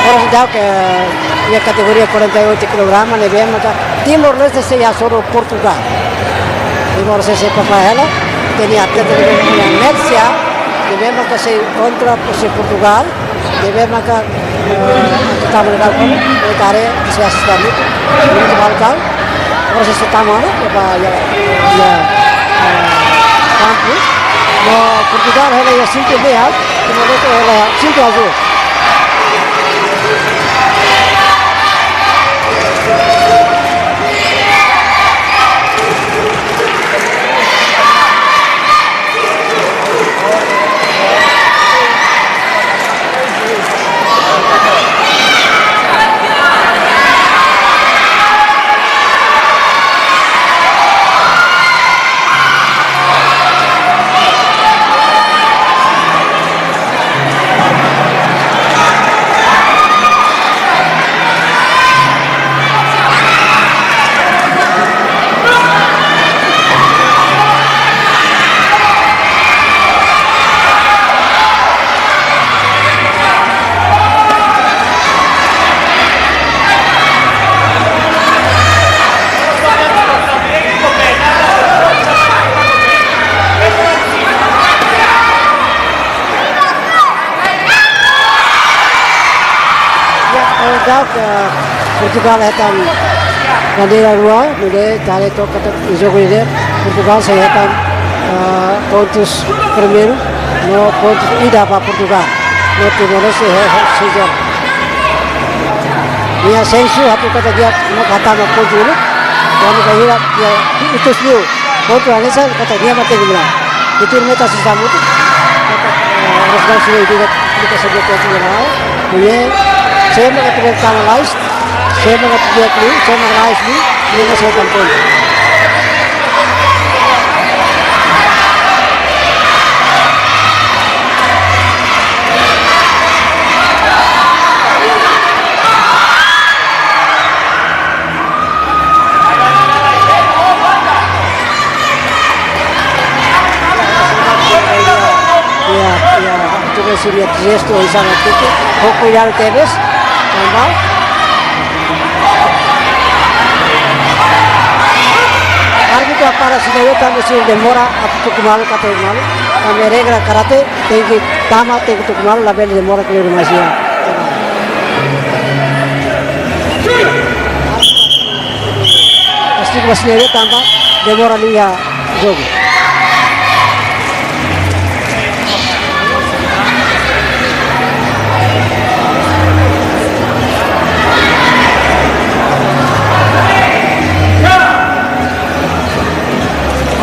Oras daudaun, eh, iha kategoria quarenta e oito kilograma, ne'ebé maka Timor-Leste sei hasoru Portugal. Timor-Leste sei papá hela, temi atleta ne'ebé maka Mércia, ne'ebé maka sei kontra husi Portugal, ne'ebé maka, eh, atu tama daudaun, ita haree, sei asista minutu, minutu balkal, oras sei tama ona, ba iha, iha, eh, kampu. No Portugal hela iha cinco meia, Timor-Leste hela iha cinco azul. Eh, Portugal hetan bandeira rua, nune'e ita haree took katak jogu ida-ne'e Portugal sei hetan, eh, pontus primeiru, no pontus ida ba Portugal. No Timor-Leste he, he, sei jogu. Nia sensu atu katak nia no kata no pontu uluk, kuandu bainhira nia utus liu pontu hanesan katak nia mate gimana. Itu meta sisa mutu. Katak, eh, harus dah sudah tidak, tidak sedia pontu yang lain. Ini saya mengatakan tangan lais, saya mengatakan dia dulu, saya mengenai sini, ini saya tampun. Ya, ya, itu kan sudah gesto di sana itu. Koko yang tebes, tambah. Árbitru para sini tambah si demora, atu tuku malu, kata malu. Tambah regra karate, tenke tama, tenke tuku malu, labele demora ke rumah sia. Pasti ke sini tambah demora liu jogu.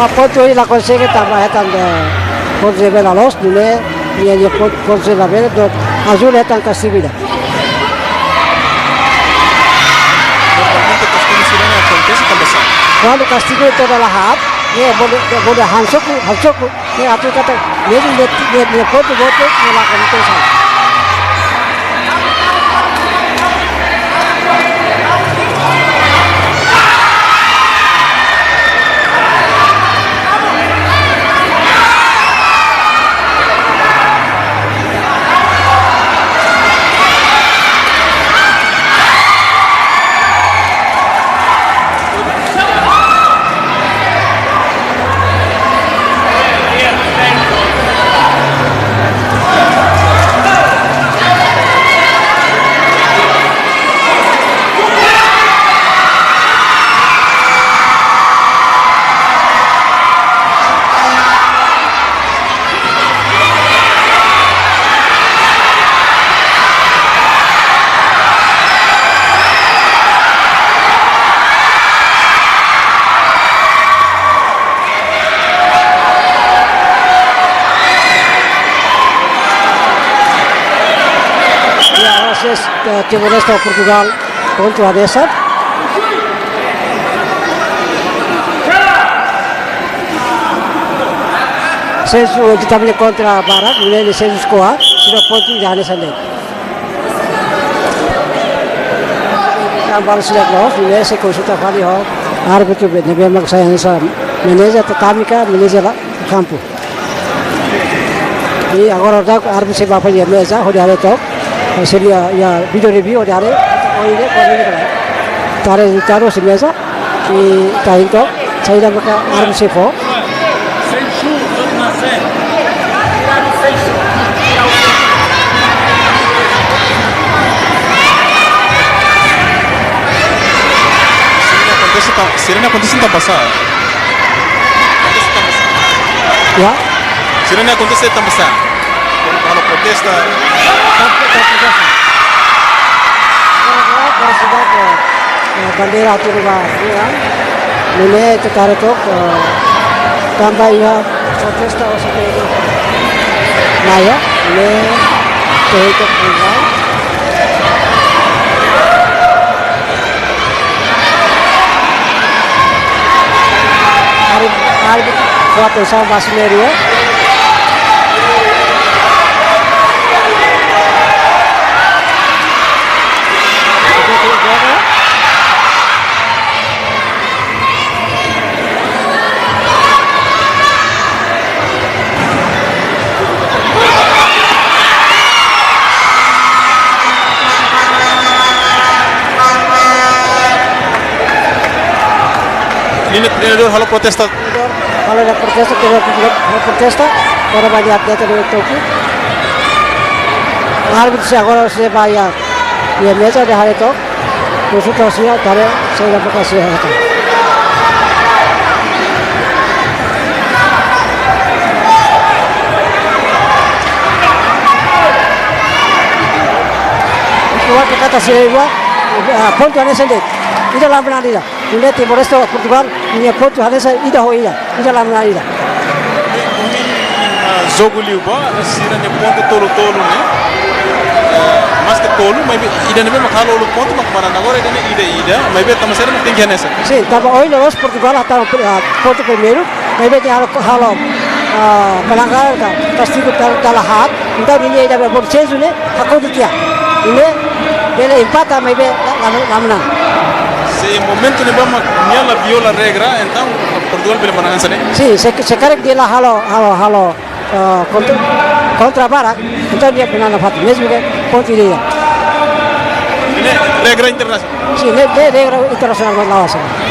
Ah, pontu ida la konsege tanba hetan pontu de bela los, nune'e nia, nia pontu, pontu de la bela, do azul hetan kastigu ida. Normalmente kastigu sira-ne'e akontese tanba sá? Kuandu kastigu to'o la haat, nia bolu, bolu han soku, han soku, nia atu katak, nia, nia, nia, nia pontu boot, nia la akontese. Ya, ahora sí es, eh, Timor-Leste Portugal. Pontu hanesan. Sensu, ita bele kontra barak, nune'e sensu skoa, sira pontu ida hanesan de'it. Kan balu sira close, nune'e sei konsulta fali ho árbitru be, ne'ebé mak sai hanesan manajer tatami ka, manajer la, kampu. I agora ita árbitru sei bá fali iha meza, hodi haree took. Seria iha video review hodi haree. Ohin ne'e, kuandu ne'e kala. Ita haree rezultadu husi meza. I ita hein took. Saida maka árbitru sei fó. Sira-ne'e akontese tan-, sira-ne'e akontese tanba sá? Ya. Sira-ne'e akontese tanba sá? Halo protesta. Tanba, tanba protesta. Agora, agora, agora, eh, bandeira atu ba, ya. Nune'e ita haree took, eh, tanba iha protesta o se maya, nune'e ita haree took, ya. Árbitru, árbitru, fó atensaun ba sira-nia rua. Ninia treinadór halo protesta. Halo protesta, treinadór halo protesta. Agora bá iha atleta de toku. Árbitru sei agora sei bá iha Iha meza ida haree took, konsultasi atu haree saida maka sei halo. Ita hatene katak sira iha, ah, pontu hanesan de'it. Ida la manán ida. Ida Timor-Leste ho Portugal, nia pontu hanesan ida ho ida. Ida la manán ida. Ah, jogu liubá, sira-nia pontu tolu-tolu ne'e. Eh, maske tolu, maibé ida ne'ebé mak halo uluk pontu mak manán. Agora ida-ne'e ida-ida, maibé tanba saida mak tenke hanesan. Sin, tanba ohin loos Portugal hetan, ah, pontu primeiru, maibé nia halo, halo, ah, pelanggaran ka, kastigu dala, dala haat, entaun nia ida be bom sensu ne'e, hakotu tiha. Ne'e, bele empata, maibé la, la, la manán. Se momentu ne'ebá mak nia la viola regra, entaun Portugal bele manán hanesan ne'e? Sin, se, se karik nia la halo, halo, halo, ah, kontra, kontra barak, entaun nia bele manán nafatin, mezmu ke pontu ida. Ne'e regra internasionál. Sin, ne'e, ne'e regra internasionál mak la'o hanesan ne'e.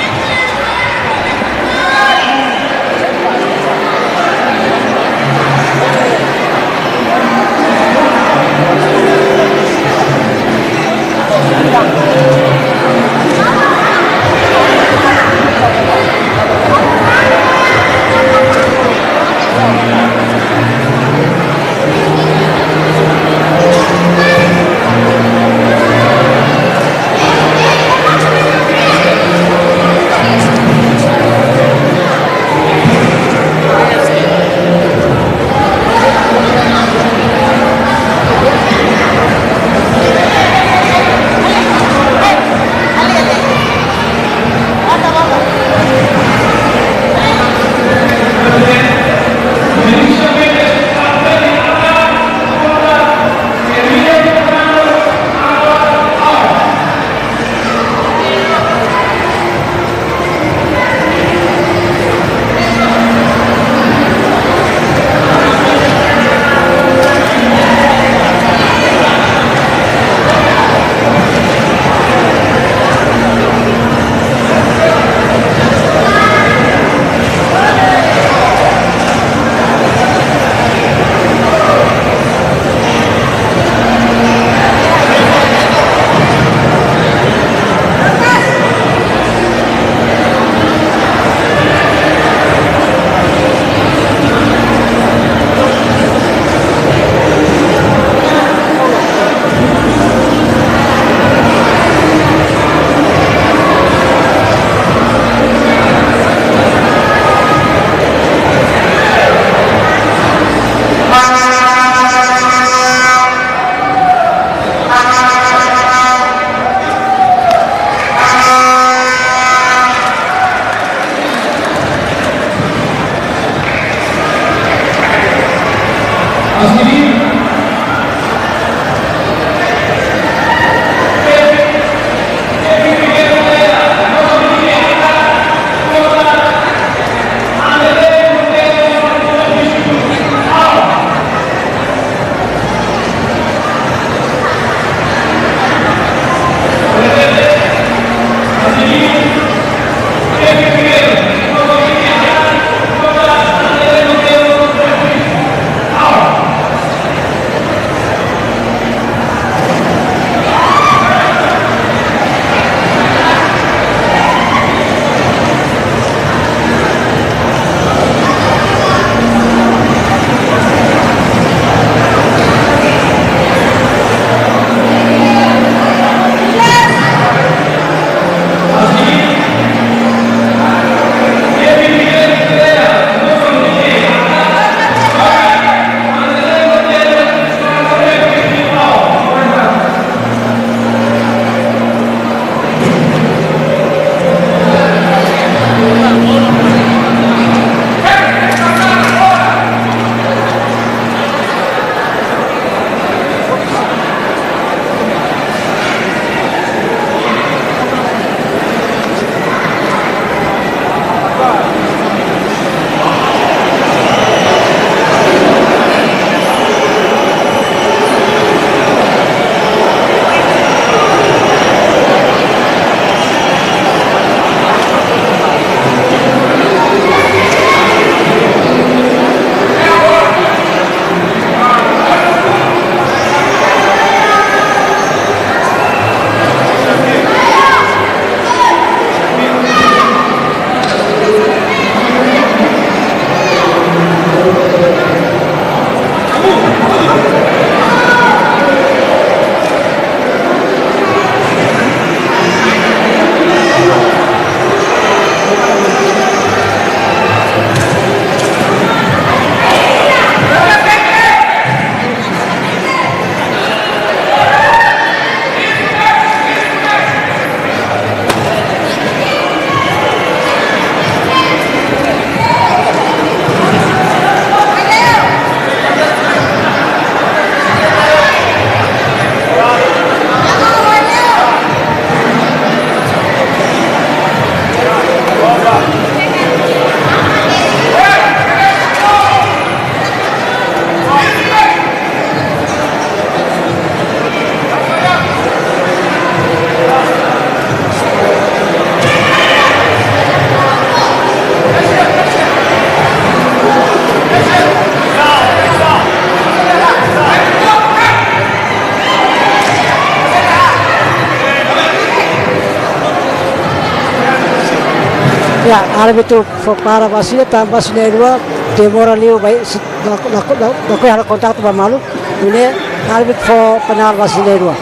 Ya, árbitru fó para ba sira, tanba sira na'in-rua demora liu ba, si, la, la, la, la, halo kontaktu ba malu, nune'e árbitru fó penál ba sira na'in-rua.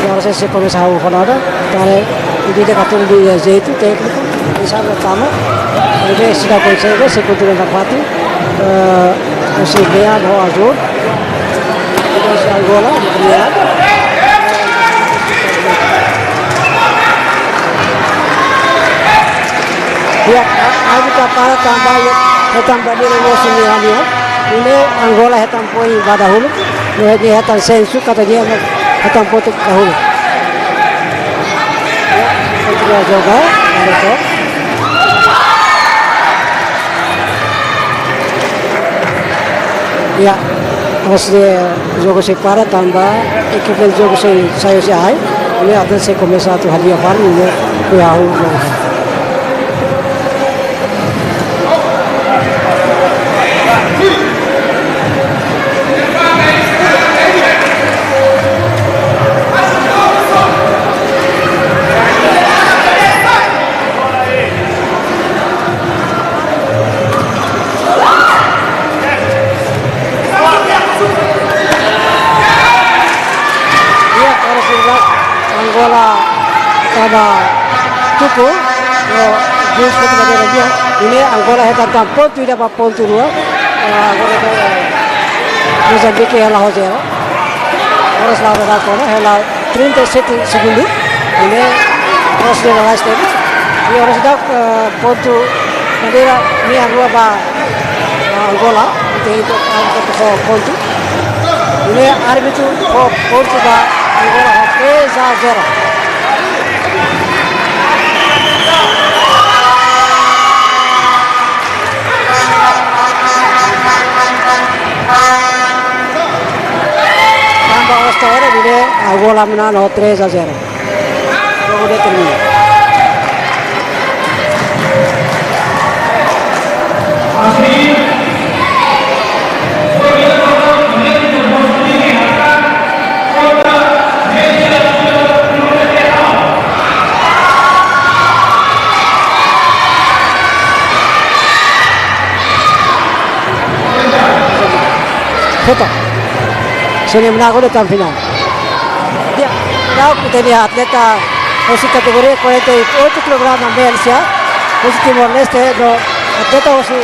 Agora sei, sei komesa hahú ho nada, para ida-idak atu bele jeitu tékniku, insya Allah tama. Nune'e sira konsege, sei kontinua nafatin, eh, husi mean ho azúr. Terus Angola, ya. Ya, a-, ami ta para tanba ya, hetan bandeira no sini ami ya. Ini Angola hetan poin ba dahuluk, no nia hetan sensu katak nia hetan pontu dahuluk. Ya, kontinua joga, ada to. Ya, maibé jogu sei para tanba ekipa jogu sei sai husi ai. Ne'e atu sei komesa atu hadi'a fali, ne'e, ya, hahú jogu. Iya, harus dibilang Angola tama tuku, no, jus foto pada dia. Ini Angola hetan tan pontu ida ba pontu rua. Eh, Angola, eh, Mozambique hela ho zero. Harus la'o ba kona, hela trinta e sete segundu. Ne'e, harus dia last time. Ne'e harus ida, eh, pontu bandeira na'in-rua ba, eh, Angola. Tem que, eh, pontu. Ne'e árbitru fó pontu ba Angola ho três a zero. Tanba osta era bile, Angola menang ho três a zero. Jogu determina. Kota. Sini menang ko detan final. Ya, kau kita lihat atleta husi kategoria quarenta e oito kilograma males ya. Husi Timor-Leste, no, atleta husi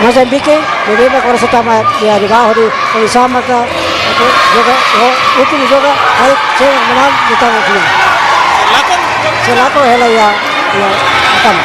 Mozambique, no, dia agora se tama ya di baixo di, di sama ka, oke, joga, o, últimu joga, ai, sei menang, detan final. Sei lakon hela ya, ya, tama.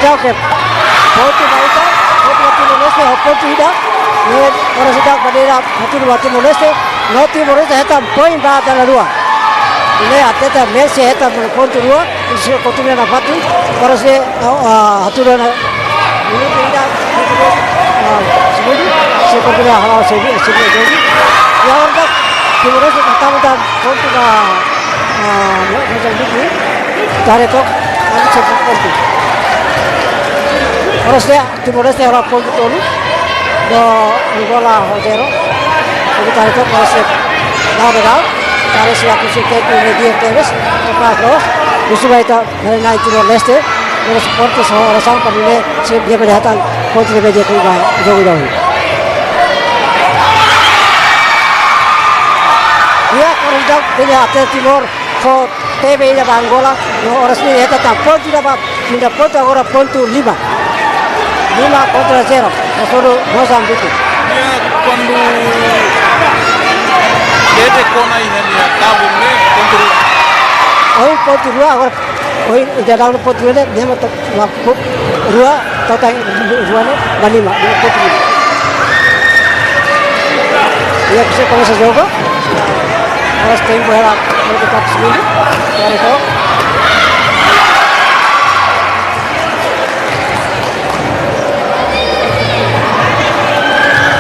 Jauh ke. Pontu ba ita, pontu ba Timor-Leste, ho pontu ida. Ne'e, ora sudah bandeira, pontu ba Timor-Leste, no Timor-Leste hetan poin ba dala rua. Ne'e atleta Messi hetan pontu rua, isi kontinua nafatin, ora se, ah, ah, hatudu ona, minutu ida, ah, segundu, se kontinua hala'o segundu, segundu, segundu. Ya, ora Timor-Leste hetan pontu ba, ah, Mozambique, tare tok, anu segundu pontu. Ora se Timor-Leste hela pontu tolu, no Angola ho zero. Jadi tadi tu Timor-Leste, dah, dah, dah. Tadi selaku si Teku media terus, apa terus. Musuh baita dari naik Timor-Leste, terus supporter so orang sampai ini, si dia kelihatan pontu di media kelima, jauh-jauh. Ya, kalau jauh, dia atas Timor, fó tebe ida ba Angola, no oras ne'e hetan tan pontu ida ba, ida pontu agora pontu lima. Lima kontra zero, hasoru Mozambique. Ya, kuandu, Kede kona iha nia kabun ne'e pontu rua. Ha'u pontu rua, agora, oi, ida dau pontu rua ne'e, nia mata waktu rua, total rua ne'e, ba lima, lima pontu rua. Ia, bisa komesa jogu. Agora tempu hela, quarenta e quatro segundos. Agora então.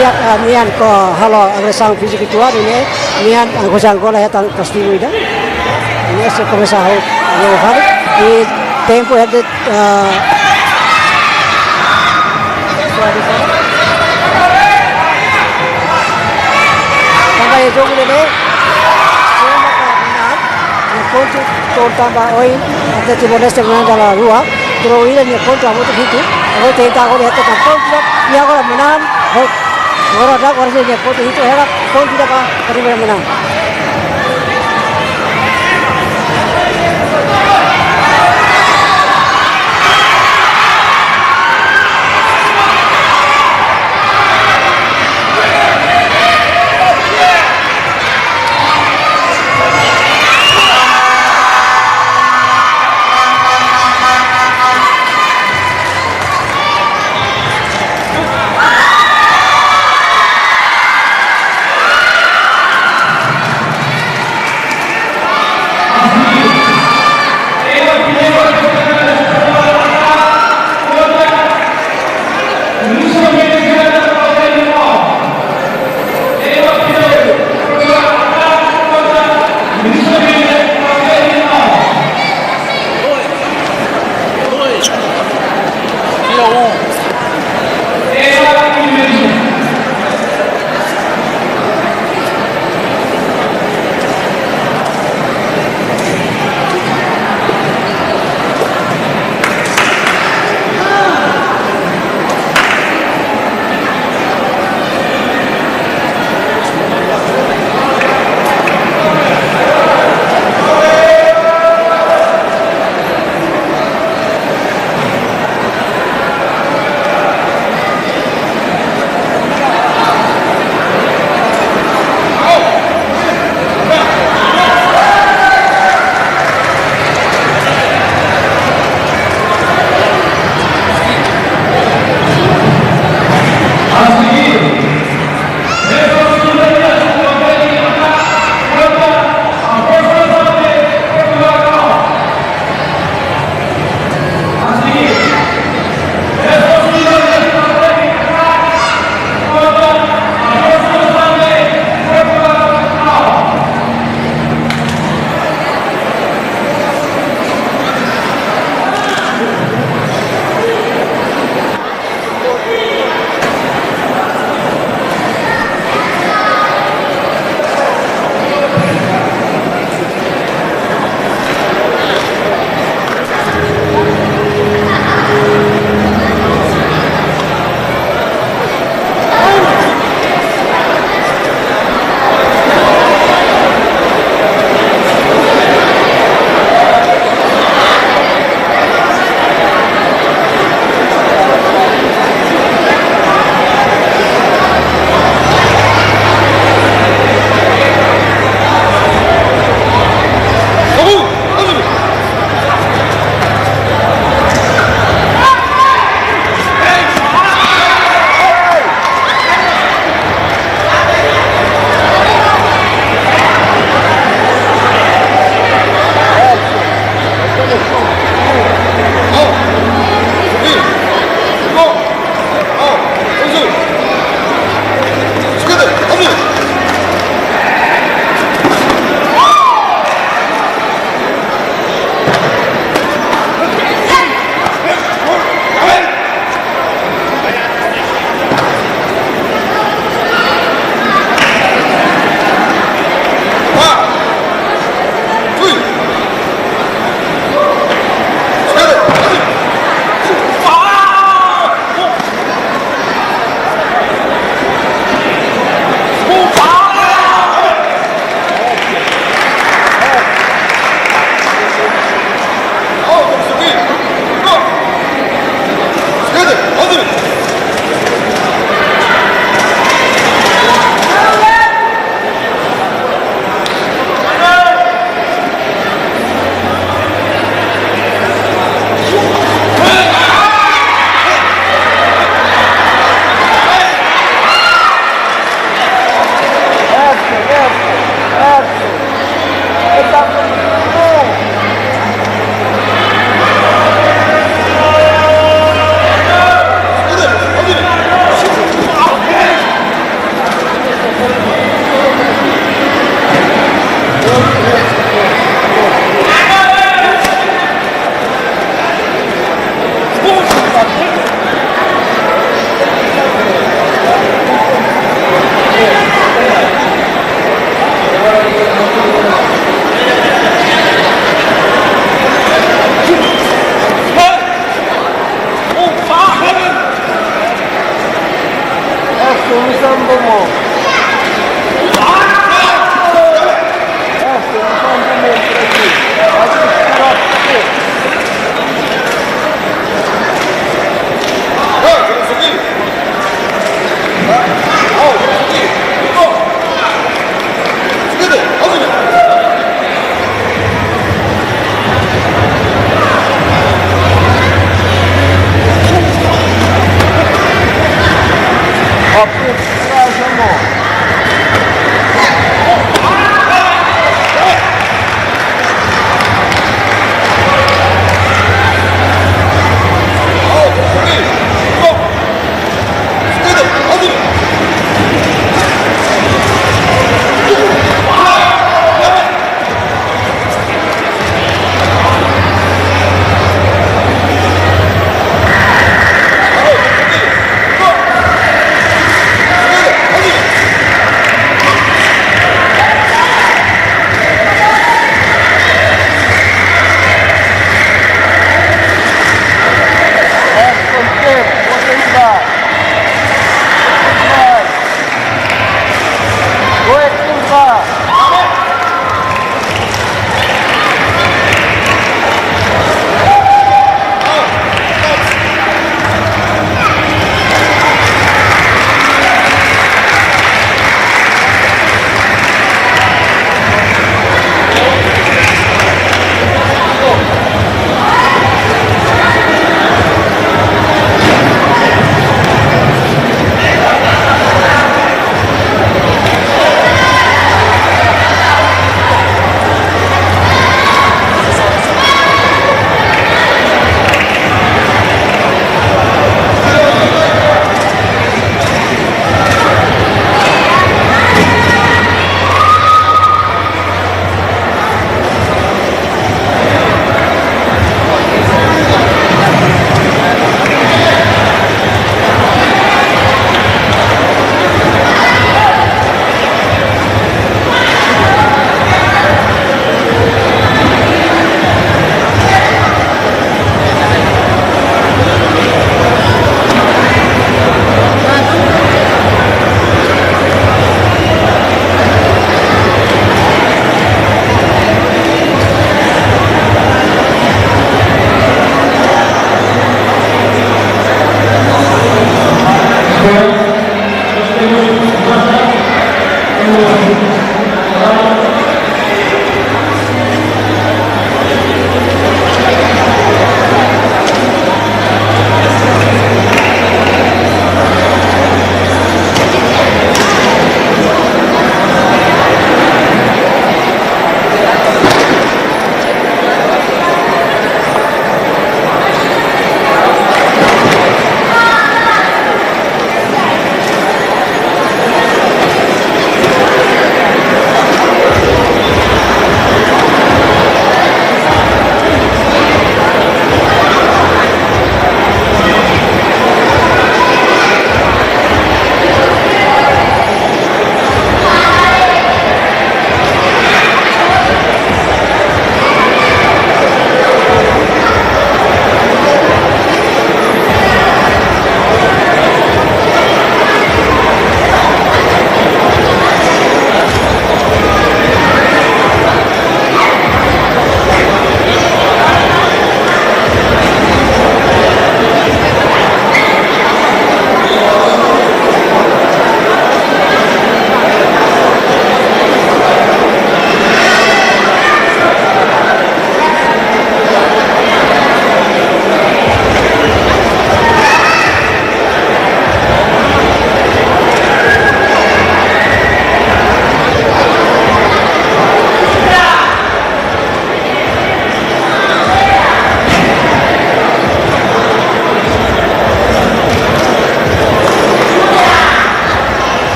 Ia, ah, nian ko halo agresaun fíziku uitoan ne'e, nian, ah, goza gola hetan kastigu ida. Ne'e sei komesa ho, ho hari. I tempu hela, ah, tanba iha jogu ne'e, soma ka menang, iha pontu to'o tanba oin, Atlético Timor-Leste menang dala rua, terus ida nia pontu hamutuk hitu, agora tenta agora hetan pontu, i agora menang, ho, agora dak, agora nia pontu hitu, hela pontu ida ba, Primeiru menang.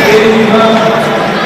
Ele vai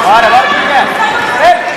Bora, bora, bora. Ei!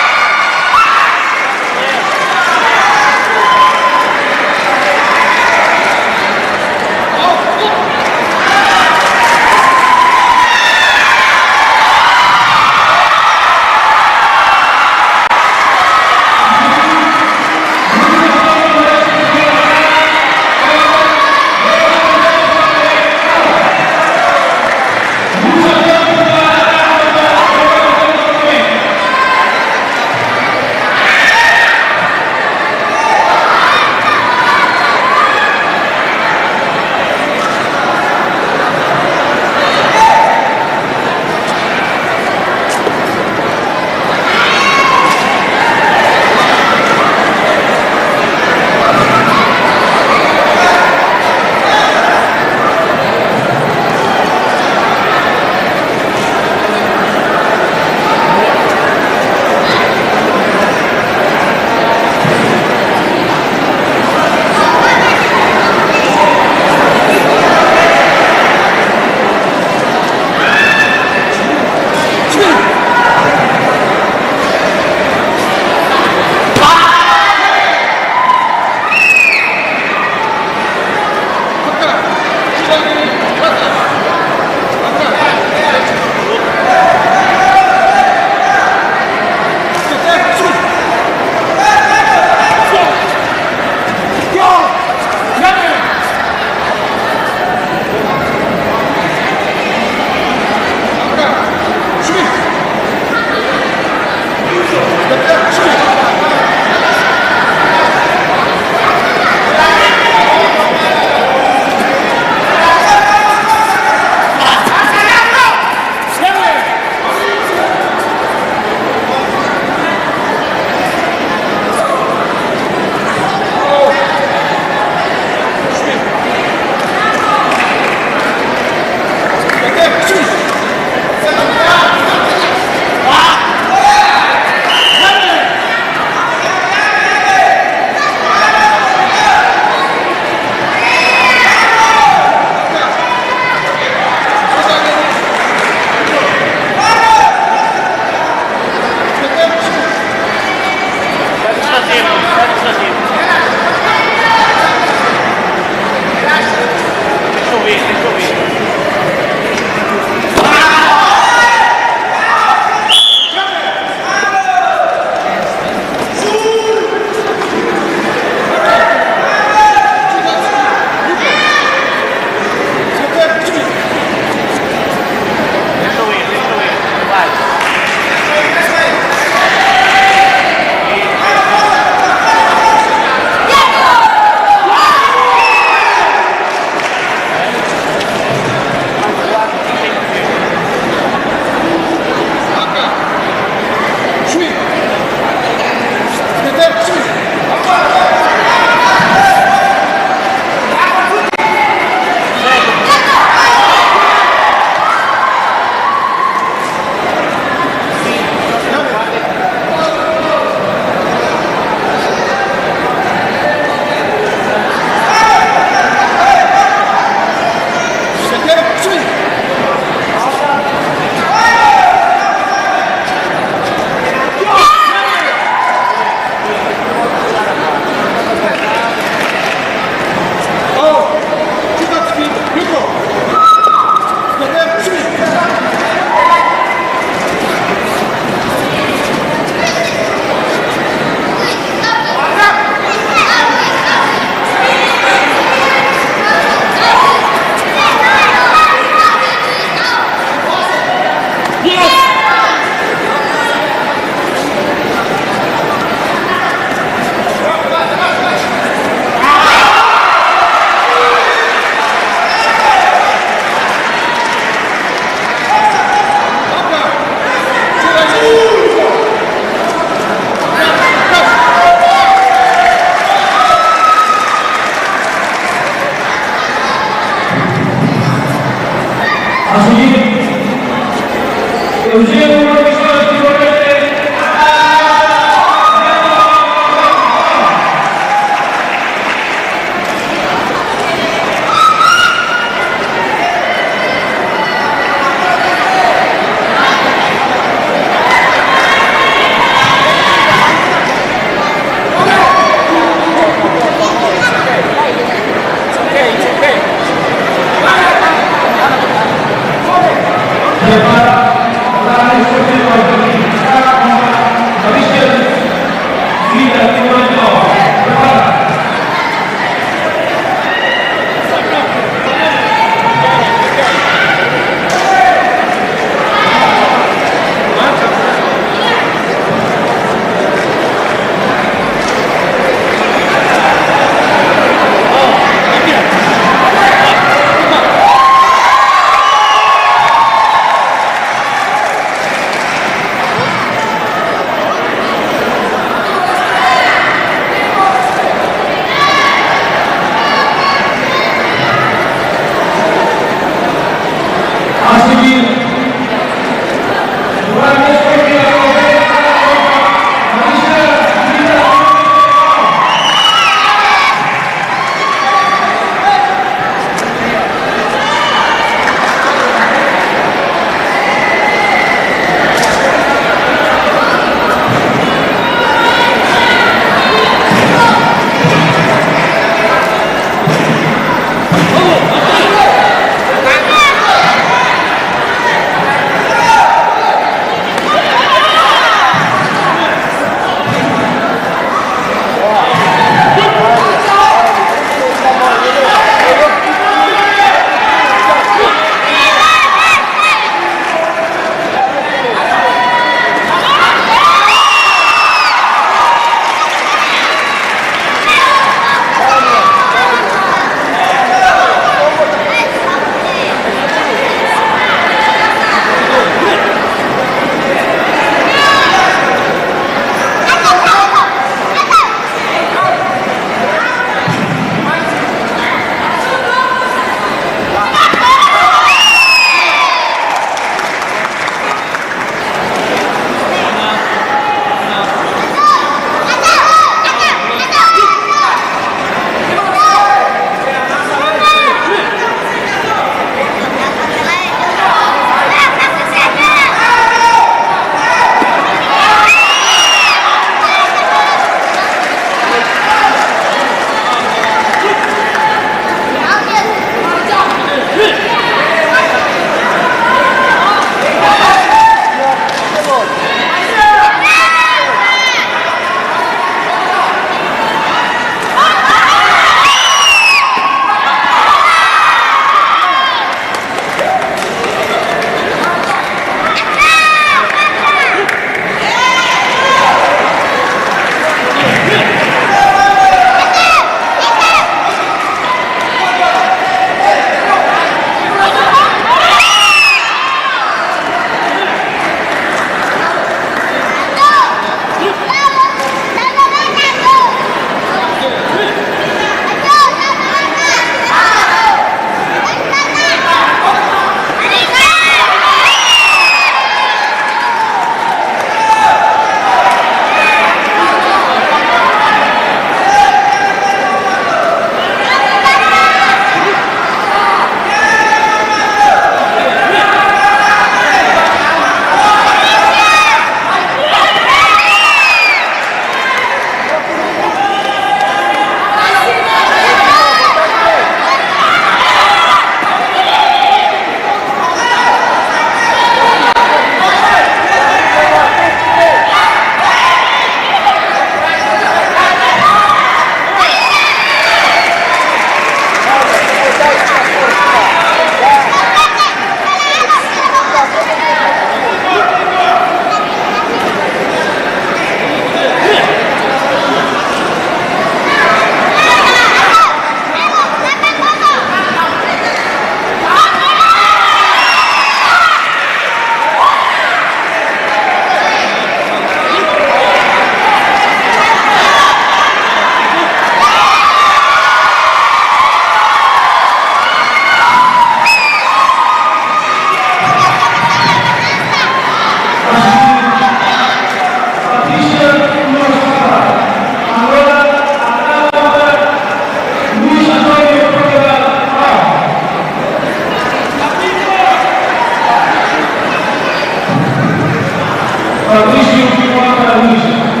Patrício Piuá Araújo.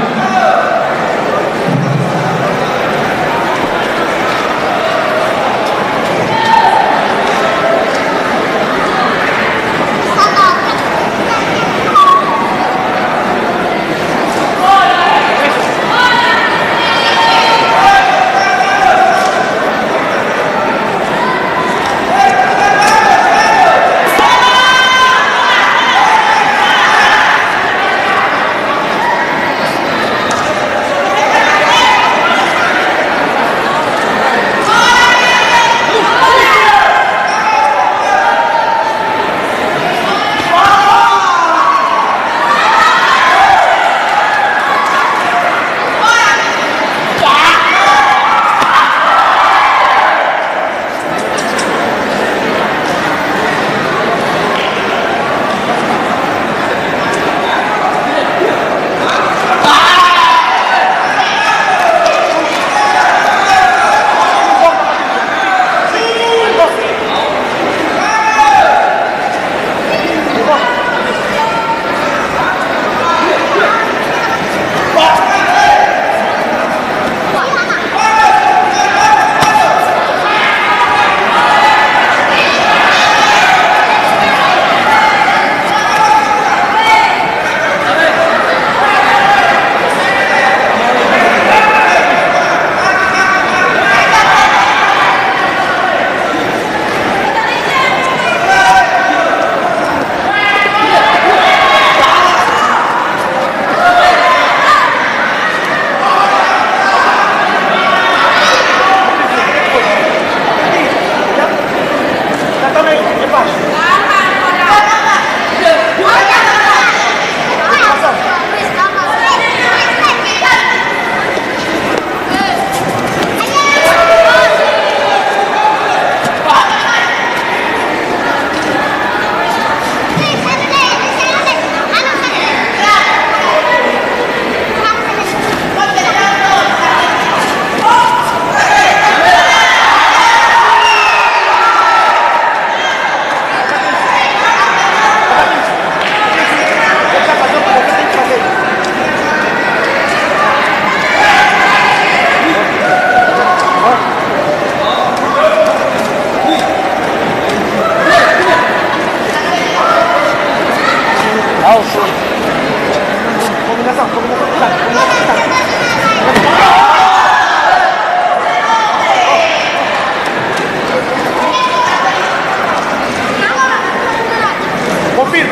Confirma.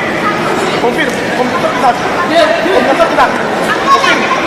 Confirma. Confirma. Confirma. Confirma.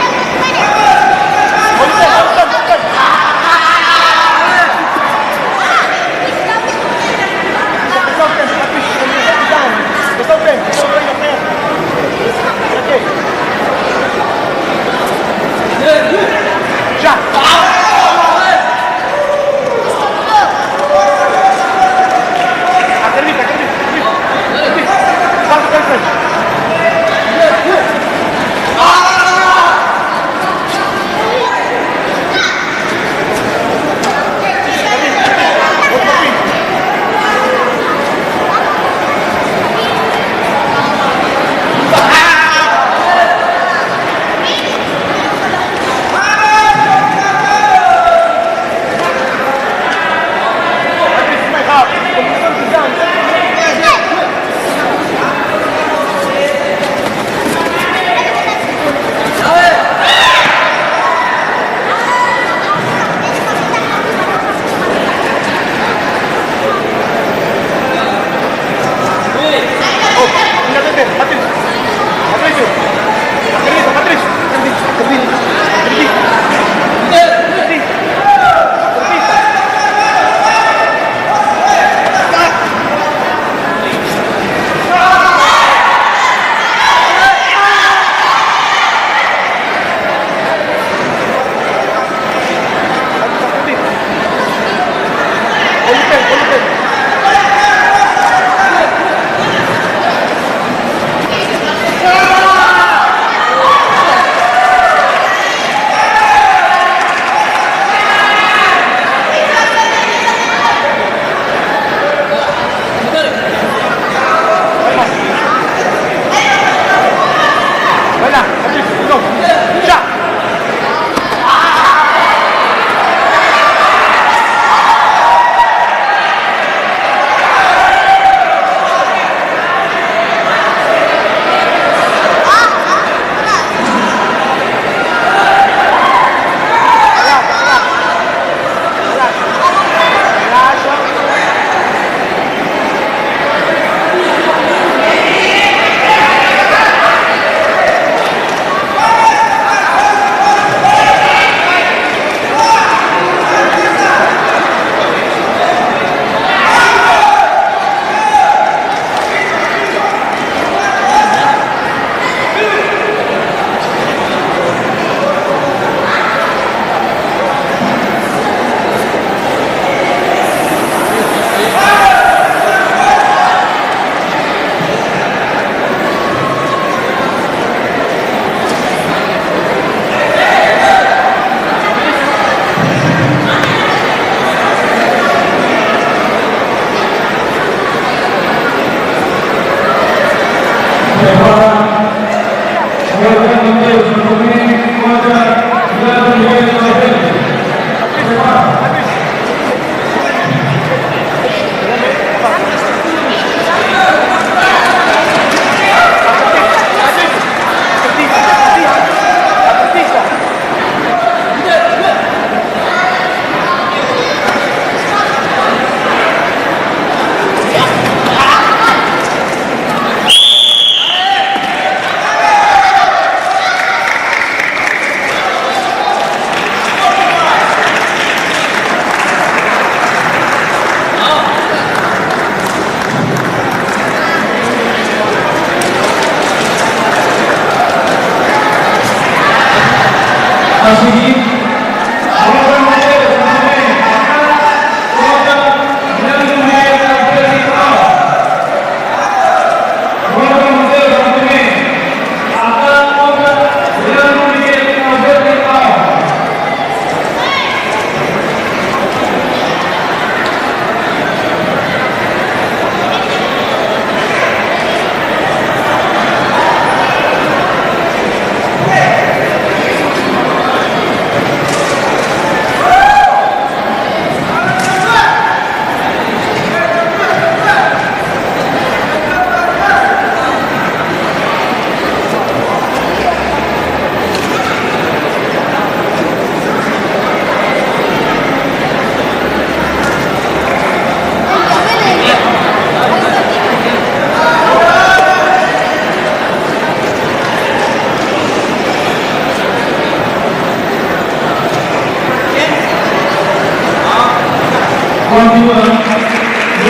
Kontinua.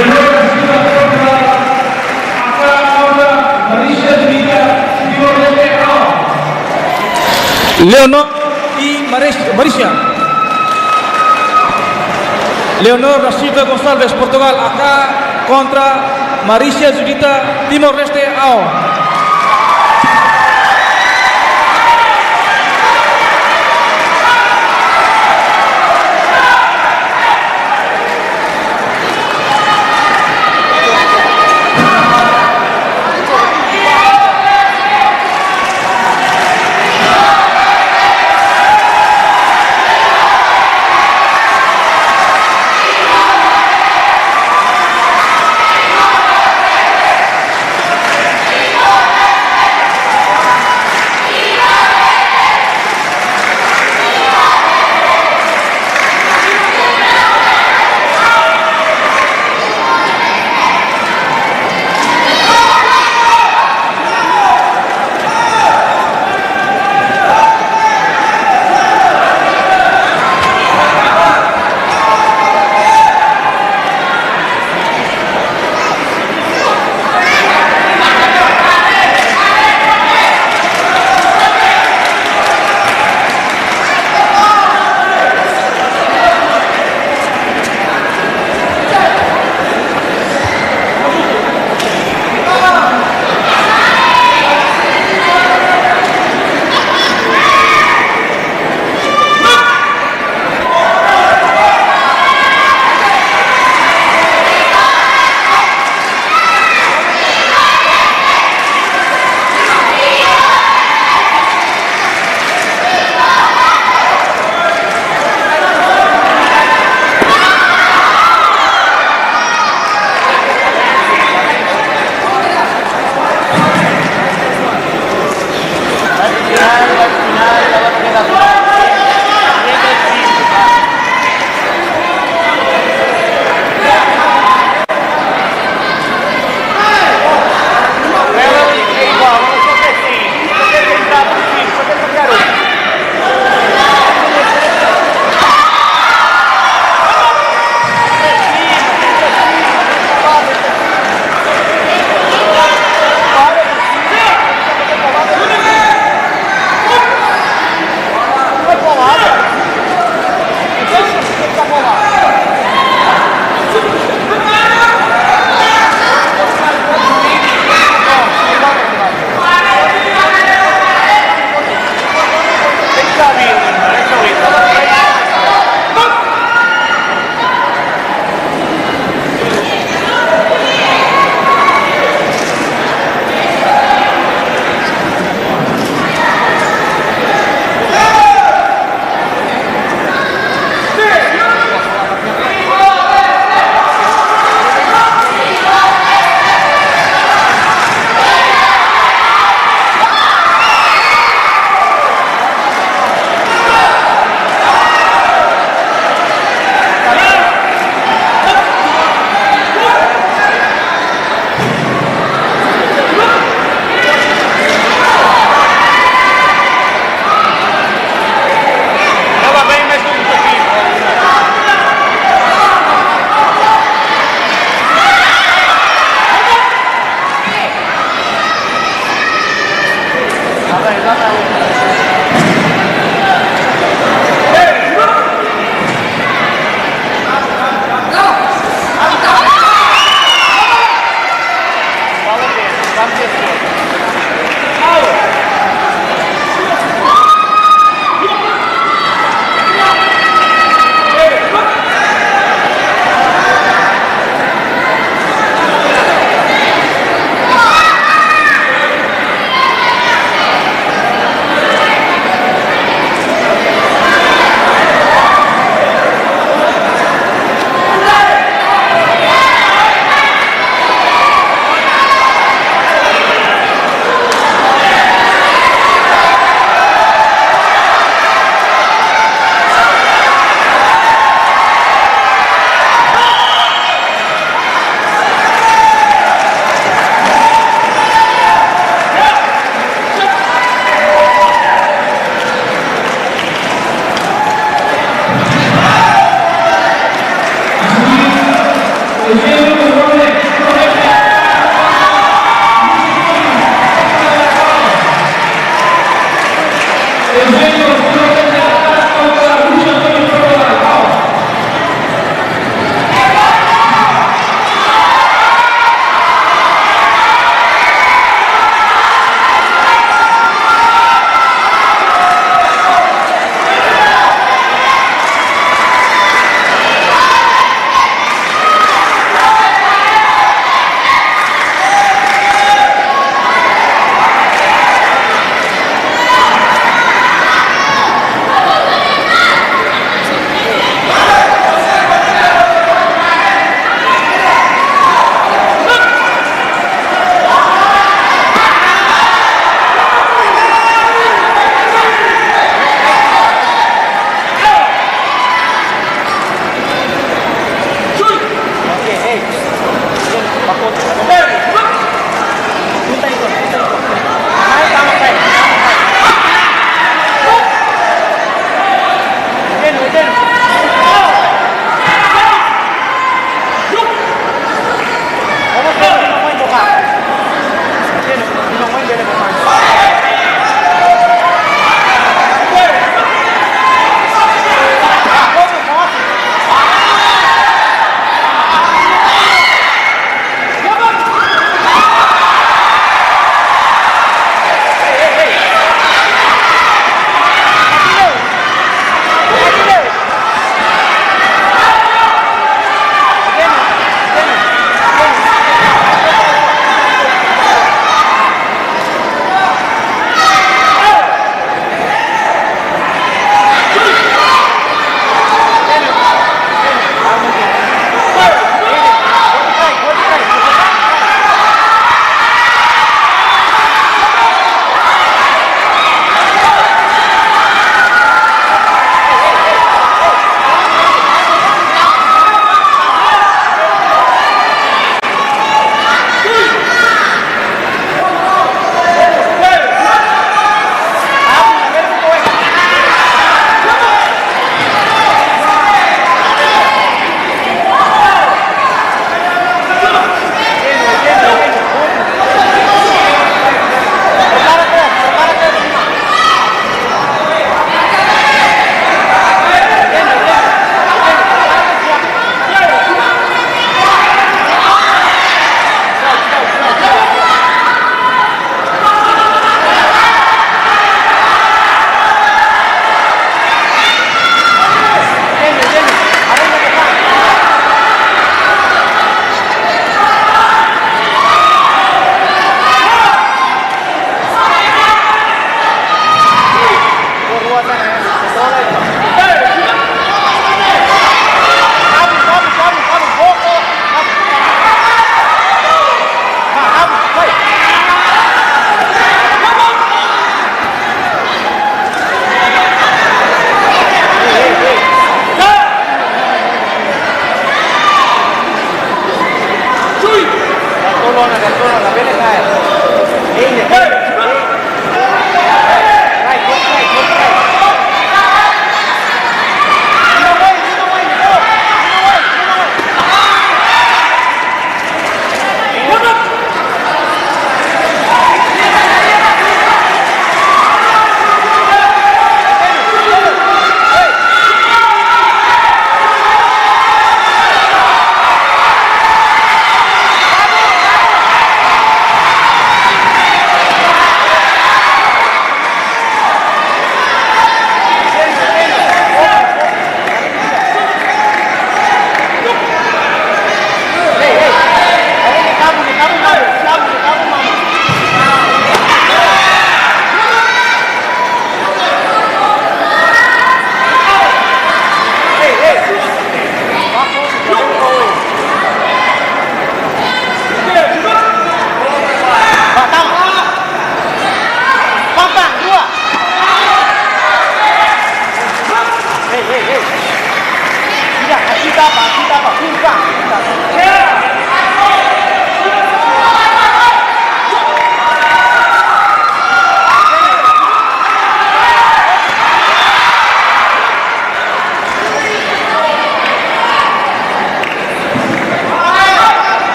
Leonor Silva kontra A K kontra Marícia Judita, Timor-Leste, A. Leonor e Maris-, Marícia. Leonor da Silva Gonçalves, Portugal, A K, kontra Marícia Judita, Timor-Leste, A O.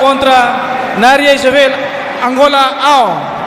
Kontra Naria Isabel, Angola, ao.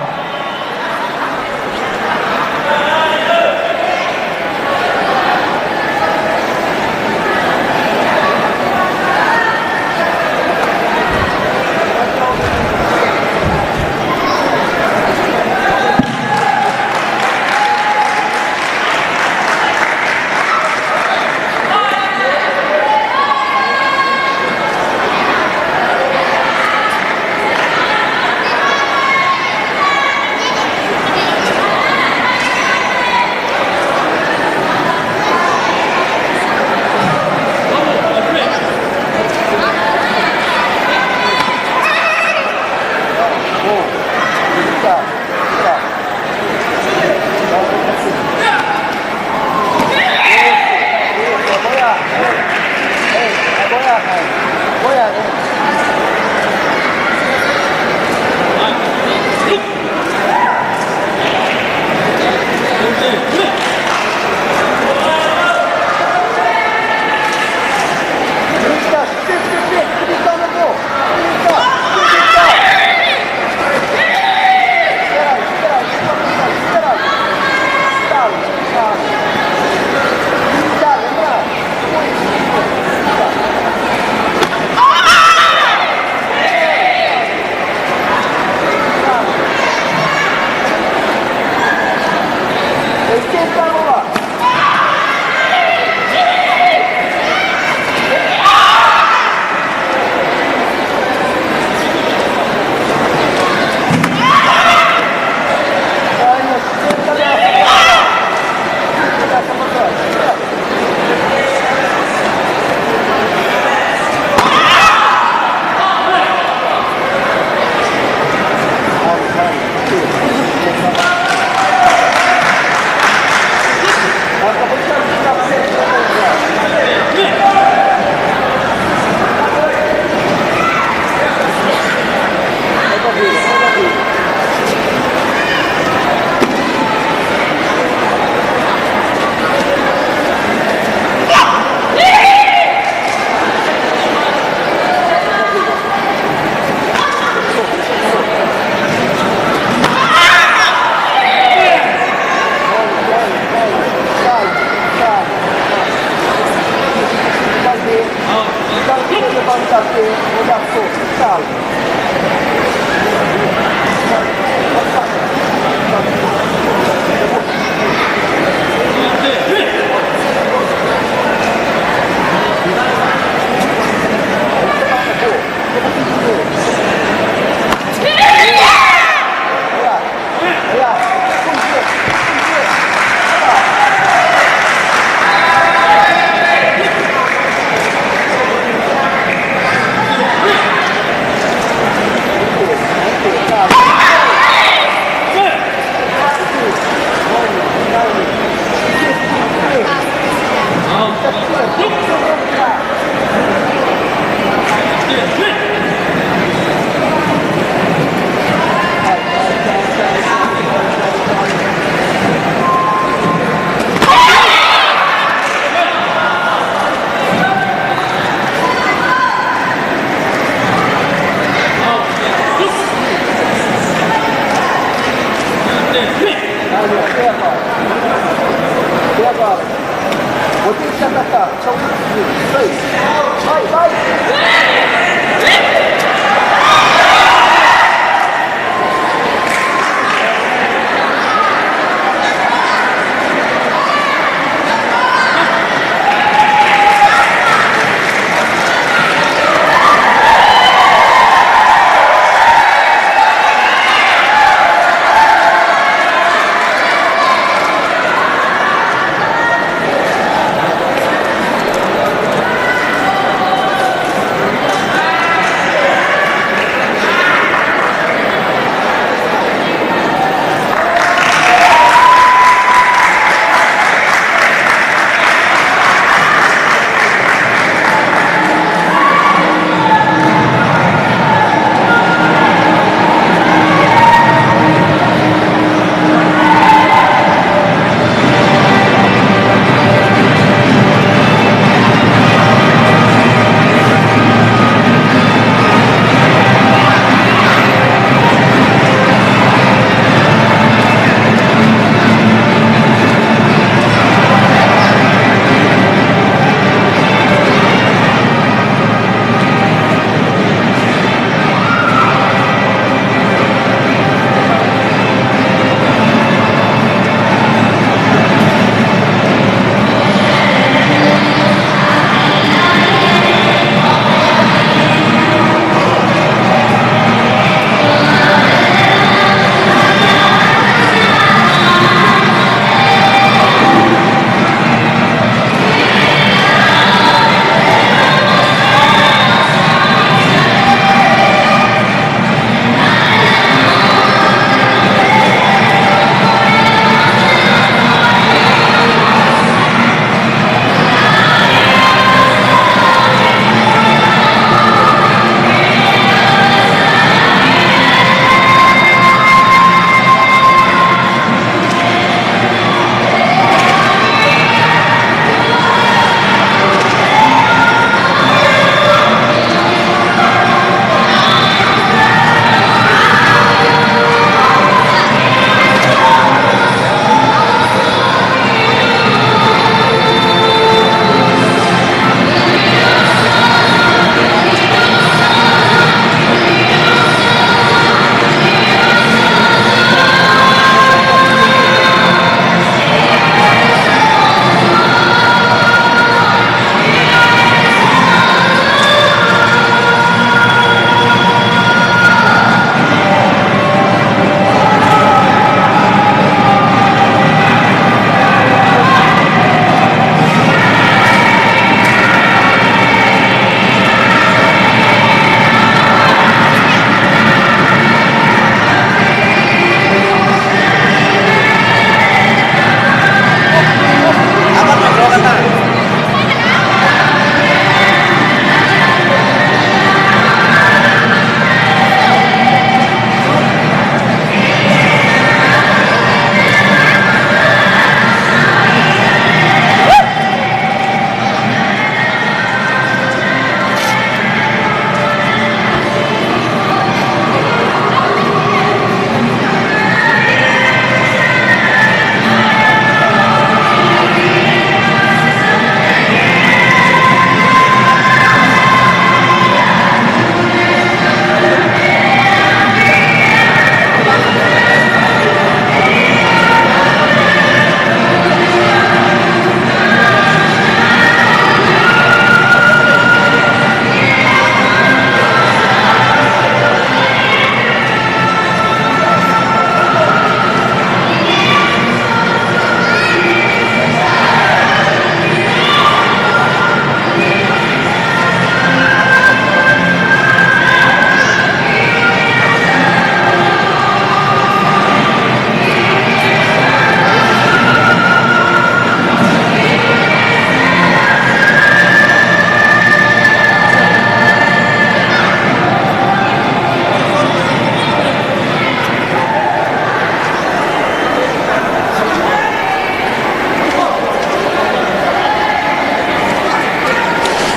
Até agora. Até agora. Vou ter que te atacar. São vinte segundos. Vai, vai.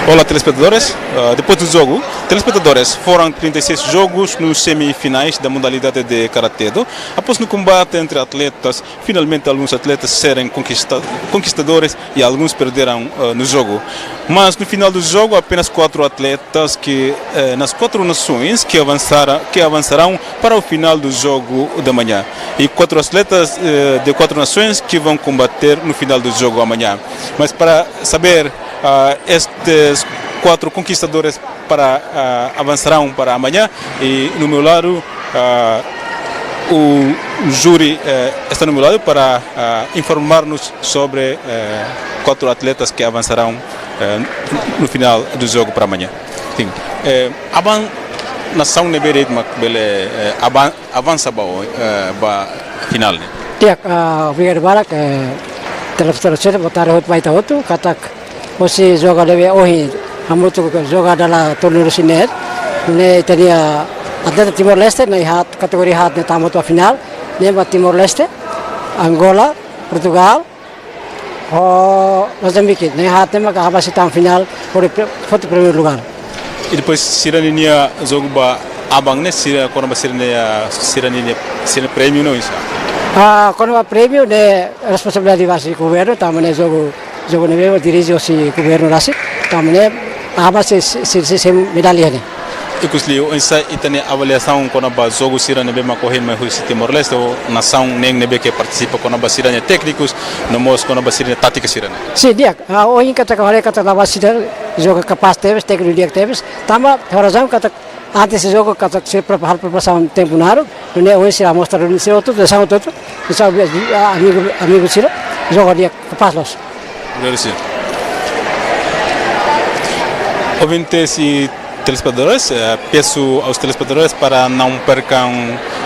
Olá, telespetadores. Ah, depois do jogo, telespetadores, foram trinta e seis jogos nos semifinais da modalidade de karate-do. Após no combate entre atletas, finalmente alguns atletas serem conquista-, conquistadores e alguns perderam, ah, no jogo. Mas no final do jogo, apenas quatro atletas que, eh, nas quatro nações que avançaram, que avançarão para o final do jogo da manhã. E quatro atletas, eh, de quatro nações que vão combater no final do jogo amanhã. Mas para saber, ah, estes quatro conquistadores para, ah, avançarão para amanhã, e no meu lado, ah, o júri, eh, está no meu lado para, ah, informar-nos sobre, eh, quatro atletas que avançarão, eh, no final do jogo para amanhã. Sim. Eh, aban nasaun ne'ebé de'it mak bele, eh, aban-, avansa ba, eh, ba finál ne'e? Di'ak, ah, obrigadu barak, eh, telespetadór sira, boa tarde hotu ba ita hotu, katak hosi joga ne'ebé ohin hamutuk joga dala torneiru sira-ne'e, ne'e ita-nia atleta Timor-Leste, na'in haat, kategoria haat ne'e tama to'o finál, ne'e ba Timor-Leste, Angola, Portugal, ho Mozambique, na'in haat ne'e maka habasi tama finál, hodi pre-, foti primeiru lugár. I depois sira-nia jogu ba aban ne'e, sira kona-ba sira-nia, sira-nia, sira-nia prémiu ne'e oinsá? Ah, kona-ba prémiu ne'e responsabilidade ba husi governu, tanba ne'e jogu, jogu ne'ebé dirije husi governu rasik, tanba ne'e habasi si, si, si, si medalla ne'e. Ikus Liu, oinsá ita-nia avaliasaun kona-ba jogu sira ne'ebé mak ohin mai husi Timor-Leste, ou nasaun neen ne'ebé ke partisipa, kona-ba sira-nia téknikus, no mós kona-ba sira-nia tátika sira-ne'e? Sin, di'ak. Ah, ohin katak haree katak la ba sira joga kapás tebes, tékniku di'ak tebes. Tanba ho razaun katak antes de jogu katak sira prepara preparasaun tempu naruk, nune'e ohin sira mostra duni sira hotu, nasaun hotu-hotu, sira, ah, amigu, amigu sira, joga di'ak, kapás loos. Obrigado, senhor. Ouvintes e telespectadores, eh, peço aos telespectadores para não percam,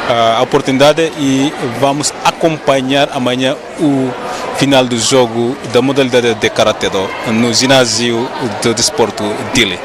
ah, a oportunidade e vamos acompanhar amanhã o final do jogo da modalidade de karate-do no ginásio do desporto Dili.